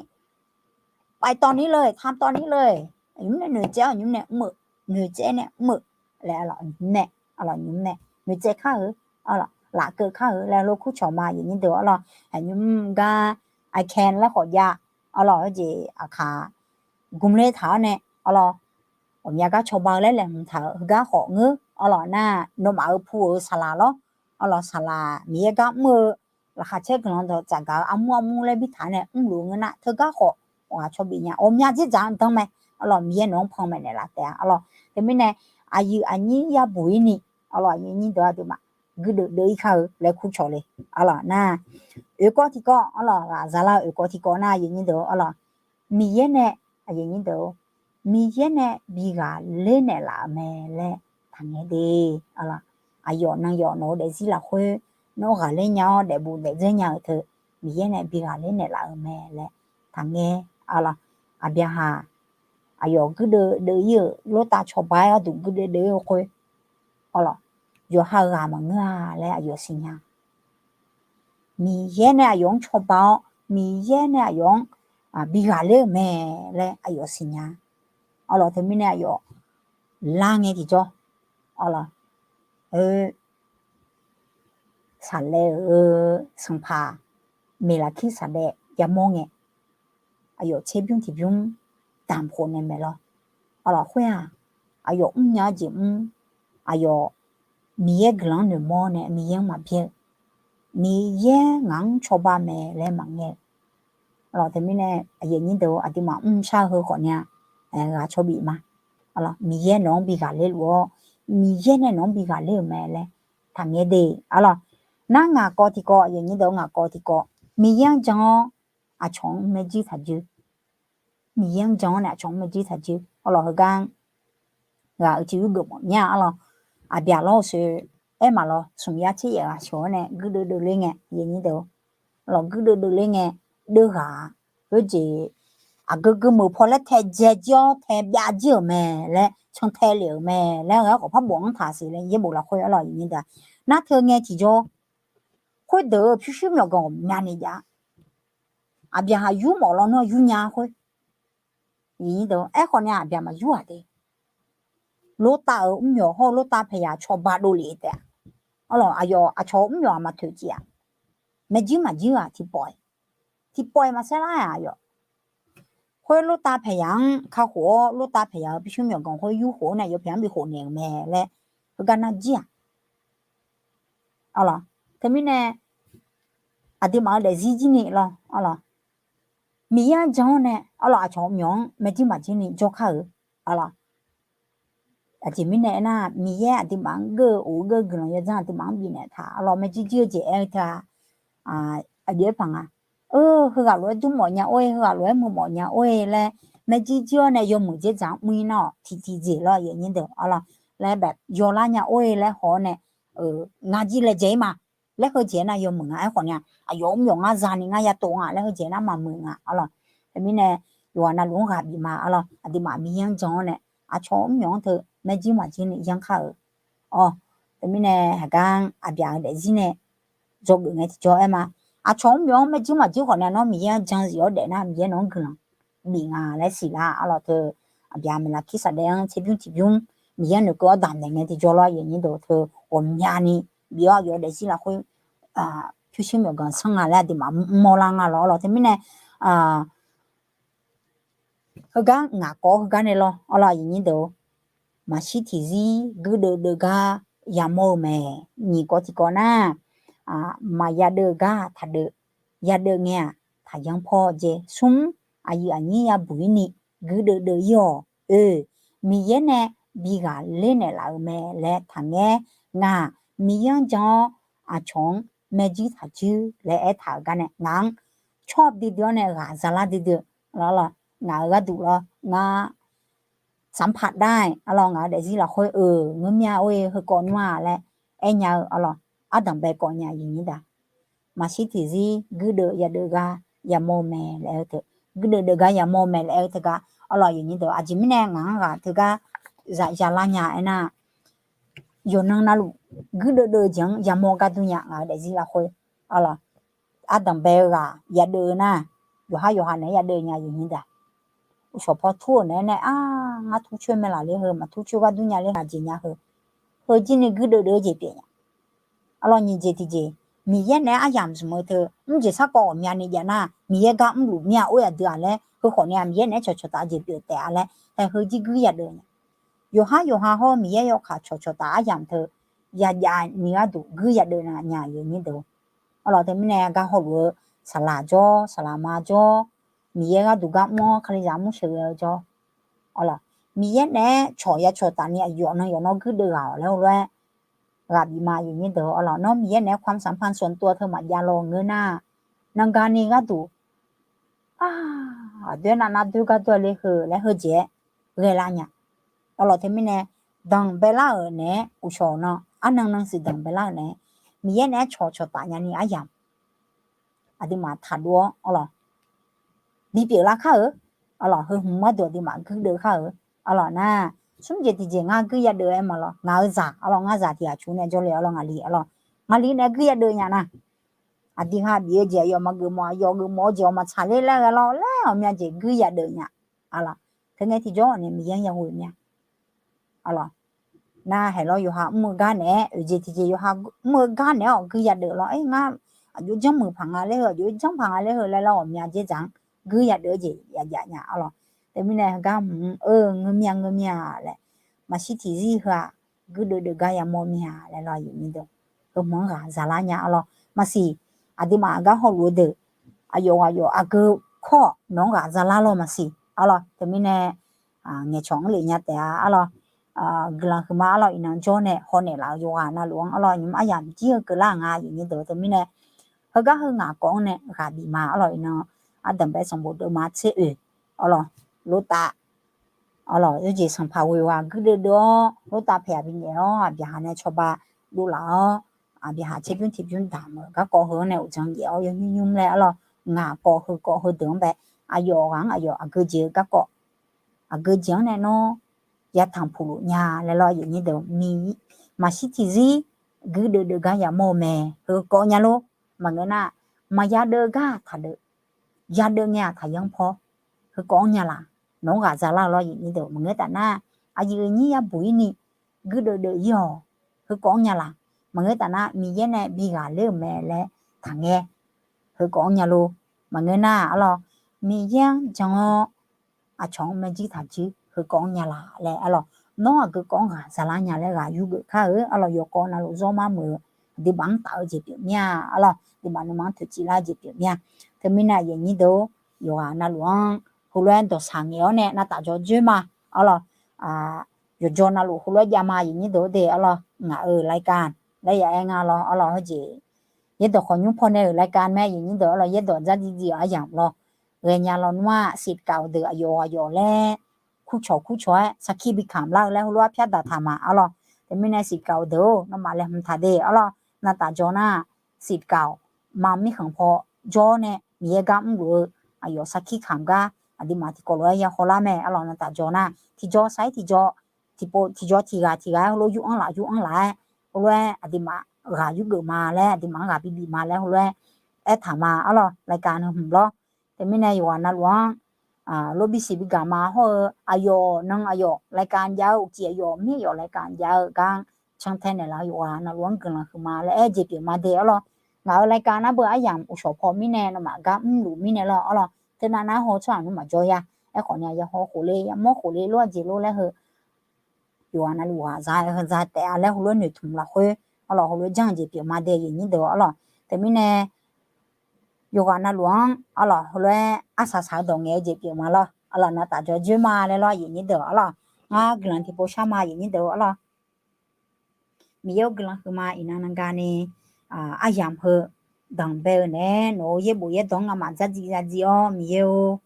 paif tawv ni lor-eq, tam tawv ni lor-eq. Aqnymr nae noeqtsaev-awr aqnymr nae mr-euq, noeqtsaev nae mr-euq laer arlawr, aqnymr nae, arlawr aqnymr nae noeqtsaev kar-euq, arlawr lafkeuv kar-euq laer lof kurcawq ma, aqyuif aqnyir deuq arlawr. Aqnymr gar I can laer khawf jav arlawr, jeq aqkaq gmqler taq-awr nae arlawr, ghawqmya gar cawba-eu laer laeqhmq taq-euq heugar khawf ngeur arlawr nar, nawmaf-euq pu-euq saqlaq lawr arlawr, saqlaq Miqyaer gar mr-eu laqkhaq caer guiqlanq dawq tsafgaq-eu armur armur laer bi taq-awr nae mrluf-eu ngeur nar, teugar khawf ghaq caw bif nya, ghawqmya dzerdzaq-anr danr mae arlawr, Miqyaer nawq-anr panmaeq naeqlaf taef-a arlawr. Teumirnae aqyuif aqnyir yabuq-ir ni arlawr, aqyuif aqnyir deuq aqduimaf guirdeuv deuv-ir kar-eu laer kurcawq le arlawr nar, oeqkawv tiqkawv arlawr, ghaq zalar oeqkawv tiqkawv nar, aqyuif aqnyir deuq arlawr, Miqyaer nae, aqyuif aqnyir deuq, Miqyaer nae bi ghaqler naeqlaf-euq mae laer taqngae de arlawr. Aqyawf nan yawf nawq-eu daefzir lafkhoer nawr ghaqler nya-awr daefbuv daefdzer nya-euq teu, Miqyaer nae bi ghaqler naeqlaf-euq mae laer taqngae arlawr. Aqbyaqhaq aqyawf guirdeuv deuv-ir-euq, Lortav cawba-aer gharduq guirdeuv deuv-ir-eu khoer arlawr, yawqha-euq ghaq maqngeur-a laer aqyawf siqnya. Miqyaer nae aqyawf-anr cawba-awr, Miqyaer nae aqyawf-anr bi ghaqler-euq mae laer aqyawf siqnya. Arlawr, teumirnae aqyawf lar ngae tiqjawr arlawr, saqlaev-euq sanqpaq Meqlaqkir saqlaev yamawr ngae, aqyawf tserbymr tiqbymr damq khof naeq maeq lawr. Arlawr, khoer-aq, aqyawf mrnya-eu jeq mr, aqyawf Miqyaer guiqlanq-anr noeqmawr nae Miqyaer-anr maqbyaer-eu Miqyaer ngaq-anr cawba mae laer maqngae-eu. Teumirnae aqyuif aqnyir deuq, aqduimaf mrshar-eu heu khawf nya, ghaq cawbif ma. Miqyaer nawq-anr bi ghaqler luf-awr, Miqyaer nae nawq-anr bi ghaqler-euq mae laer taqngaer de. Arlawq, nar ngaq kawv tiqkawv, aqyuif aqnyir deuq ngaq kawv tiqkawv, Miqyaer-anr jan-awr aqcawq-anr maerjuir taqjuir. Miqyaer-anr jan-awr nae aqcawq-anr maerjuir taqjuir. Arlawq, heugar-anr ghaq uicuiv yurgeuf mawf nya. Arlawq, aqbyaq lawr-eu soe aer maqlawr, smq yar tser yaef ghaq sheuq-awr nae guirdeuv deuvler ngae, aqyuif aqnyir deuq, arlawq, guirdeuv deuvler ngae, deuvghaq-a. Khoerjeq aqgeu geu meuq paw laer taedzae jir-awr taebyav jir-euq mae laer, cantae lef-euq mae laer, ghae-awr khawf par bof-anr taq siq laer yaerbof lafkhoer, arlawq, aqyuif aqnyir deuq, nar teu ngae tiqjawr, khoerdeuq-eu pyurshuir myawqganq ghawqmyani jav-a. Aqbyaqhaq yur mawf lawnmr-a yur nya khoer. Aerkhawf nae aqbyaq maqyur-aq de. Lortav-euq mrmyawq hawr-eu lortav paeqyaq cawba dovlef taef-a. Arlawq, aqyawf aqcawq-eu mrmyawq aqma toeqciv-aq, maerjuir maqjuir-aq tiqpawf-iq, tiqpawf-iq maqsaer lar-aq aqyawf. Khoer lortav paeqyaq-anr kakhof-awr, lortav paeqyaq-euq pyurshuir myawqganq khoer yurkhof-awr nae yawpaeq-anr bikhof naeq-euq mae laer heugar nar jir-aq. Arlawq, teumirnae aqduimaf-eu daefzir jir ni lawr, arlawq, Miqyaer-anr jan-awr nae, arlawq, aqcawq myawq-anr maerjuir maqjuir ni jawrkar-euq. Arlawq, aqjeq mirnae aernar, Miqyaer aqduimaf-anr geur-eu of-eu geur-eu guiqlanq yawdzanr aqduimaf-anr bifnaeq taq. Arlawq, maerjuir juir-eu jeq aer-eu teu-a, aqjox-aer paq nga. Heughaq lof-aer dur mawf nya or-e, heughaq lof-aer muiq mawf nya or-e laer, maerjuir juir-awr nae yawmuiq dzerdzaq-anr mr-ir nar-awq, tiqtiqjeq lawr, aqyuif aqnyir deuq, arlawq, laer bae yawlar nya or-e laer haw-awr nae, ngar jir laejae-ir ma laer heujeq-aer nar yawmuiq nga. Aerkhawf ni-aq, aqyawf-euq mrmyawq ngar zani ngar yatov nga laer heujeq nar maqmuiq nga, arlawq. Teumirnae yawqghaq navluf-anr ghaq bif ma, arlawq, aqduimaf Miqyaer-anr jan-awr nae aqcawq-eu mrmyawq-anr teu maerjuir maqjuir ni yanrkar-euq. Awr, teumirnae haqgar-anr aqbyaq-euq daefzir nae dzawgeuf ngae tiqjawr aer ma. Aqcawq-eu mrmyawq-anr maerjuir maqjuir khawf nae nawr Miqyaer-anr jan zif-awr daef nar, Miqyaer nawq-anr guiqlanq bif nga laer siqlar, arlawq, teu aqbyaq aqmyaq lakirsaq daef-anr tserbymr tiqbymr, Miqyaer-anr noeqkeuv-awr damqnaeq ngae tiqjawr lawr, aqyuif aqnyir deuq, teu ghawqmyani bif-awr aqyawf-eu daefzir lafkhoer pyurshuir myawqganq sanr nga laer aqduimaf mr mawrlar nga lawr, arlawq. Teumirnae heugar ngaq kawv-awr heugar nae lawr, arlawq, aqyuif aqnyir deuq, maqshir tiqzir guirdeuv deuv gar yamawr-eu mae. Nyiq kawv tiqkawv nar, maqya deuv-eu gar taqdeuv, ya deuv ngae-aq taqyanr pawr jeq. Smr, aqyuif aqnyir yabuq-ir ni guirdeuv deuv-ir-awq. Oe, Miqyaer nae bi ghaqler naeqlaf-euq mae laer taqngaer. Ngaq Miqyaer-anr jan-awr aqcawq-anr maerjuir taqjuir laer aertaq-euq gar nae ngaq-anr tsawr duidui-awr nae ghaq zalar duidui-eu lawr, ngaq-euq gharduq lawr, ngar sanqpaq dar-aer, arlawq, ngaq-euq daefzir lafkhoer-euq ngeur mya or-e heukawv nmr-a laer aernya-eu, arlawq, ardanq bae kawv nya-eu aqnyir deuq. Maqshir tiqzir guirdeuv yadeuv gar yamawr-eu mae laer aer-eu teu, guirdeuv deuv gar yamawr-eu mae laer aer-eu teugar, arlawq, aqyuif aqnyir deuq, aqjeq mirnae ngaq-anr ghaq teugar za yalar nya aernar, yawqnan navluf guirdeuv deuv-eu jeq-anr yamawr gar dur nya ngaq-euq daefzir lafkhoer, arlawq, ardanq bae-eu ghaq yadeuv-eu nar, yawqhar yawqha naeq-aer yadeuv nya aqyuif aqnyir deuq. Uqshawq paw tur-euq naeq-aer nae, ar, ngar tur coer mae laf ler heu, maqtur coer gar dur nya ler heu, aqjeq nya heu, heujir ni guirdeuv deuv-eu jeq pyeuf nya. Arlawq, nyiq jeq tiqjeq, Miqyaer naeq-aer aryamq zmq-eu teu mrjeq sarkawv ghawqmyani jav nar, Miqyaer gar mrluf mir-a or-e aqdui-aq laer, heukhawf nae-aq Miqyaer naeq-aer cawqcawq taf-eu jeq pyeuf taef-a laer, hae heujir guir yadeuv nya. Yawqhar yawqha hawr Miqyaer yawkaq cawqcawq taf aryamq teu yajav ni gharduq guir yadeuv nya aqyuif aqnyir deuq. Arlawq, teumirnae gar hawluf-eu saqlaq jawr, saqlaq ma jawr, Miqyaer gharduq gar mr-awr Kalizaq mr sheuqghae-eu jawr, arlawq, Miqyaer naeq-aer cawq ya cawqtaf ni aqyawf nan yawf nawr guirdeuv ghaq-awq laer heulof-aer ghaq bif ma aqyuif aqnyir deuq. Arlawq, nawr Miqyaer naeq-aer ความสัมพันธ์ส่วนตัว teu maqjav law ngeur nar, nanga ni gharduq aqdoer nav nar doer gar doer ler heu laer heujeq-aer ghae lar nya. Arlawq, teumirnae danqbae lar-euq naeq-aer uqshawq nan arnan nan siq danqbae lar-euq naeq-aer, Miqyaer naeq-aer cawqcawq taf nya ni aryamq aqduimaf taqdov-awr, arlawq, bipyeuf lar kar-euq, arlawq, heu hmq gharduq aqduimaf guirdeuv kar-euq, arlawq, nar, smr jeq tiqjeq ngar guir yadeuv-aer ma lawr, ngaq-euq zaq, arlawq, ngar zaq tiq ghaq cuf nae jawrle, arlawq, ngaqli, arlawq, ngaqli naeq-aer guir yadeuv nya nar, aqdui ha bif-eu jeq aqyawf maqgeuf mawf, aqyawf geuf mawf-eu jeq-awq maqtsaq ler laer ghae lawr laer ghawqmya jeq guir yadeuv nya. Arlawq, teu ngae tiqjawr-awq nae Miqyaer-anr ya ghoe mir-a. Arlawq, nar haeq lawr yawqha mr-eu gar naeq-aer, oeq jeq tiqjeq yawqha mr-eu gar naeq-aer-awq guir yadeuv lawr, aer, ngar aqjox janrmuiq paq nga laer heu, aqjox janr paq nga laer heu laer lar ghawqmya dzer dzaq-anr guir yadeuv-eu jeq yajaf nya. Arlawq, teumirnae heugar hmq-eu ngeur mir-a ngeur mir-a laer, maqshir tiqzir heu-aq guirdeuv deuv gar yamawr mir-a laer lawr aqyuif aqnyir deuq, heu hmq-anr ghaq zalar nya. Arlawq, maqsiq. Aqduimaf gar hawluf-eu deuq, aqyawf ghaq yawf aqgeu kawr-awq, nawq-anr ghaq zalar lawr maqsiq. Arlawr, teumirnae ngaeqcawq-anr lef nya taef-a. Arlawr, guiqlanq huiqma. Arlawr, iqnan jawr nae hawnaeq laf-eu yawqghaq navluf-anr arlawr, nymq-mr aryamq jir-eu keuvlar-euq nga. Aqyuif nyir deuq-eu, teumirnae heugar heu ngaq kawv-anr nae ghaq bif ma. Arlawr, iqnan ardanqbae sanqbof deuvma tser oeq, arlawr, Lortav, arlawr, yawjeq sanqpaq ghoe-aq guirdeuv deuv-awr Lortav paeq-aq binyaef-awr, aqbyaqhaq nae cawba dovlaf-awr, aqbyaqhaq tserbymr tiqbymr damq-euq garkawv heu-anr nae uqdzan jaev-awr yawnymr nymr laer arlawr, ngaq kawv heu kawv heudeuq-anr bae, aqyawf ghaq-anr aqyawf aqgeu jeq-eu garkawv, aqgeu jeq-anr nae nawr yatanq puqluf nya laer lawr. Aqyuif nyir deuq, maqshir tiqzir guirdeuv deuv gar yamawr-eu mae. Heu kawv nya lor. Maqngeur nar, maqya deuv-eu gar taqdeuv, ya deuv ngae-aq taqyanr paw. Heu kawv-anr nya laq. Nawq-anr ghaq zalar lawr. Aqyuif nyir deuq, maqngeur taf nar, aqyuif nyir yabuq-ir ni guirdeuv deuv-ir-awq. Heu kawv-anr nya laq. Maqngeur taf nar, Miqyaer nae bi ghaq ler-euq mae laer taqngae. Heu kawv-anr nya lor. Maqngeur nar arlawr, Miqyaer-anr jan-awr aqcawq-anr maerjir taqjir. Heu kawv-anr nya laq laer arlawr, nawr aqgeu kawv-anr ghaq zalar nya laer ghaq yurgeuf kar-eu arlawr, yawkawv navluf zawr mar muiq-eu aqduimaf-anr taf-eu jeq pyeuf mir-a. Arlawr, aqduimaf nuima-anr toeqciv lar-eu jeq pyeuf mir-a. Teumirnae aqyuif nyir deuq-or, yawqghaq navluf-anr heulof-aer dawqsaq ngaeq-awr nae navtaf jawr dzoer ma. Arlawr, yawqjawr navluf heulof-aer jav ma. Aqyuif nyir deuq-or de arlawr, ngaq-euq รายการ laer ya aer nga lawr. Arlawr, heujeq yaerdawq khawqnymr pawnae-euq รายการ mae. Aqyuif nyir deuq arlawr, yaerdawq dzardziv dziv-euq aryamq lawr, ghaenya lawnmr-aq siqkawq deuq aqyawf aqyawf laer kurcawq kurcawq-aer sarkir bi kamq lar-eu laer heulof-aer pyar daq taq ma. Arlawr, teumirnae siqkawq deuq-or, nawmaf laeqhmq taq de arlawr, navtaf jawr nar siqkawq ma mirkhanq paw jawr nae Miqyaer gar mrluf-eu aqyawf sarkir kamq gar aqduimaf tiqkawv lof-aer ya hawlar mae. Arlawr, navtaf jawr nar tiqjawr sar-ir tiqjawr, tiqpov tiqjawr tiqghaq tiqghaq-aer heulof yur-anr laf yur-anr laf-aer heulof-aer aqduimaf ghaq yurgeuf ma laer aqduimaf-anr ghaq bibif ma laer heulof-aer aertaq ma. Arlawr, รายการ heu hmq lawr. Teumirnae yawqghaq navluf-anr lof bisiq bigaq ma hawr-eu aqyawf nan aqyawf รายการ jav-eu uqcif aqyawf mir aqyawf รายการ jav-eu gar cantae naeqlaf-eu yawqghaq navluf-anr guiqlanq huiqma laer aer jeq pyeuf ma de arlawr. Ngaq-euq รายการ arbeu aryamq uqshawq paw mirnae nawmaf gar mrluf mirnae lawr arlawr, teunav nar haw tsawrhaq nmr maqjawr ya. Aerkhawf ni aqyawf haw khofle yamawr khofle lof-aer jeq lor laer heu yawqghaq navluf ghaq za-eu heu za taef-a laer heulof-aer noeqtmq lafkhoer arlawr, heulof-aer janr-eu jeq pyeuf ma de. Aqyuif nyir deuq arlawr, teumirnae yawqghaq navluf-anr arlawr heulof-aer arsaq saq-eu dawq ngaeq-eu jeq pyeuf ma lawr. Arlawr, navtaf jawr dzoer ma laer lawr. Aqyuif nyir deuq arlawr, ngar guiqlanq tiqpov shar ma. Aqyuif nyir deuq arlawr, Miqyaer-or guiqlanq huiqma. Iqnan nanga ni aryamq heu danqbae-eu naeq-aer nawq-euq yaerbof yaerdawq-anr ngamaf dzardziv dzardziv-awr Miqyaer-or,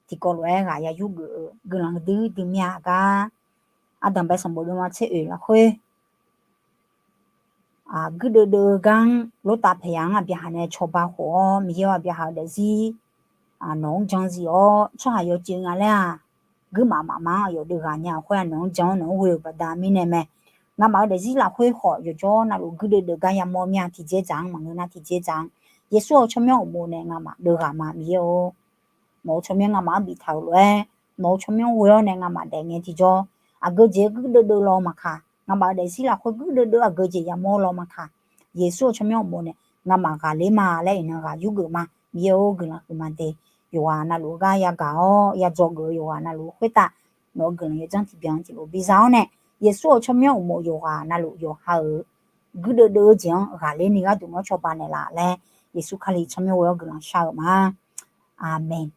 tiqkawv lof-aer ghaq ya yurgeuf-eu guiqlanq huiqdui dui mir-a gar, ardanqbae sanqbof deuvma tser oeq lafkhoer guirdeuv deuv-eu gar-anr Lortav paeq-aq-anr aqbyaqhaq nae cawba khof-awr Miqyaer-or aqbyaqhaq-eu daefzir nawq-anr jan zif-awr tsawrhaq yawcev nga laer-aq, guirmaf mafma-anr aqyawf deuv ghaq nya-eu khoer-aq nawq-anr jan-awr nawq-anr ghoe-euq baqda mirnae mae. Ngamaf-eu daefzir lafkhoer khawf yawqjawr navluf guirdeuv deuv gar yamawr mir-a. Tiqjeq dzaq-anr maqngeur nar tiqjeq dzaq-anr Yeqsur-euq tsawrmyanr uqmov nae ngamaf deuv ghaq ma Miqyaer-or. Nawq-euq tsawrmyanr ngamaf-anr biftaq-euq lof-aer nawq-euq tsawrmyanr ghoe-awr nae ngamaf daef ngae tiqjawr aqgeujeq guirdeuv deuv law maqkaq, ngamaf-eu daefzir lafkhoer guirdeuv deuv aqgeujeq yamawr law maqkaq, Yeqsur-euq tsawrmyanr uqmov nae ngamaf ghaqler ma laer iqnan ghaq yurgeuf ma. Miqyaer-or guiqlanq huiqma de. Yawqghaq navluf-eu gar yagaq-awr yadzawgeuf-eu yawqghaq navluf-eu khoertav nawq-euq guiqlanq yawdzanr tiqbyan tiqlof biza-awr nae Yeqsur-euq tsawrmyanr uqmov yawqghaq navluf yawqha-euq guirdeuv deuv-eu jeq-anr ghaqler ni gharduq nawr cawba naeqlaf laer Yeqsur Kali tsawrmyanr ghoe-awr guiqlanq shar-eu ma. Aqmeq.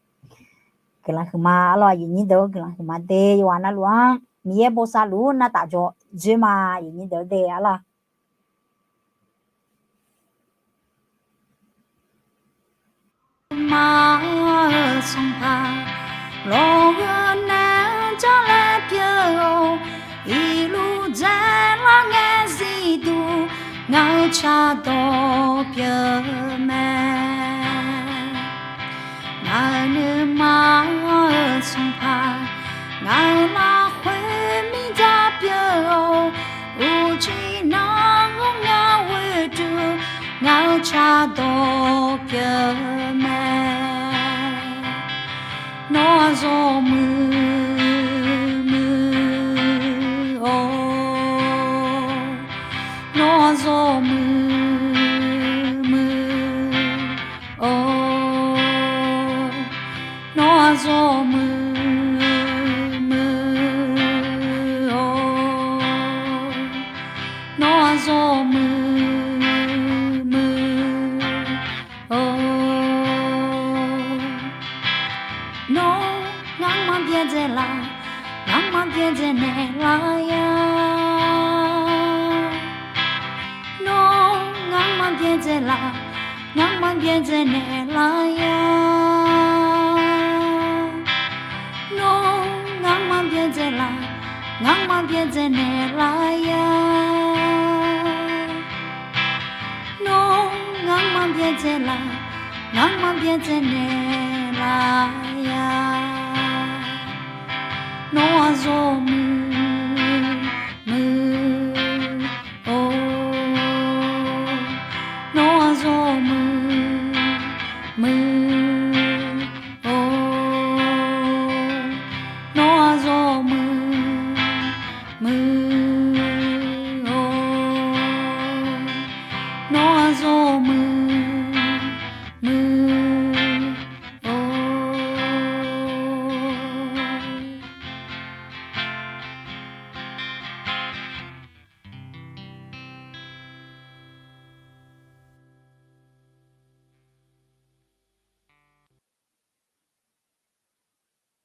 Guiqlanq huiqma arlawr. Aqyuif nyir deuq-or guiqlanq huiqma de. Yawqghaq navluf-anr Miqyaer bosav luf-ur navtaf jawr dzoer ma. Aqyuif nyir deuq-or de arlawr. Maqngeur-eu sanqpaq lawq-eu nae-anr janrlae pyeuf-awr, iqluf dzaelar ngae zifduq ngaq-euq cardawq pyeuf mae. Ngaq-euq nuima-euq sanqpaq ngaq-euq lafkhoer mirdzaq pyeuf-awr, uqcif nar-anr ngar ghoe duq ngaq-euq cardawq pyeuf mae. Nawr-aq zawmuiq muiq-awr, nawr-aq zawmuiq muiq-awr, nawr-aq zawmuiq muiq-awr, nawr-aq zawmuiq muiq byaerdzae naeqlar-a. Nawr ngamaf byaerdzae laf, ngamaf byaerdzae naeqlar-a. Nawr ngamaf byaerdzae laf, ngamaf byaerdzae naeqlar-a. Nawr aqyawf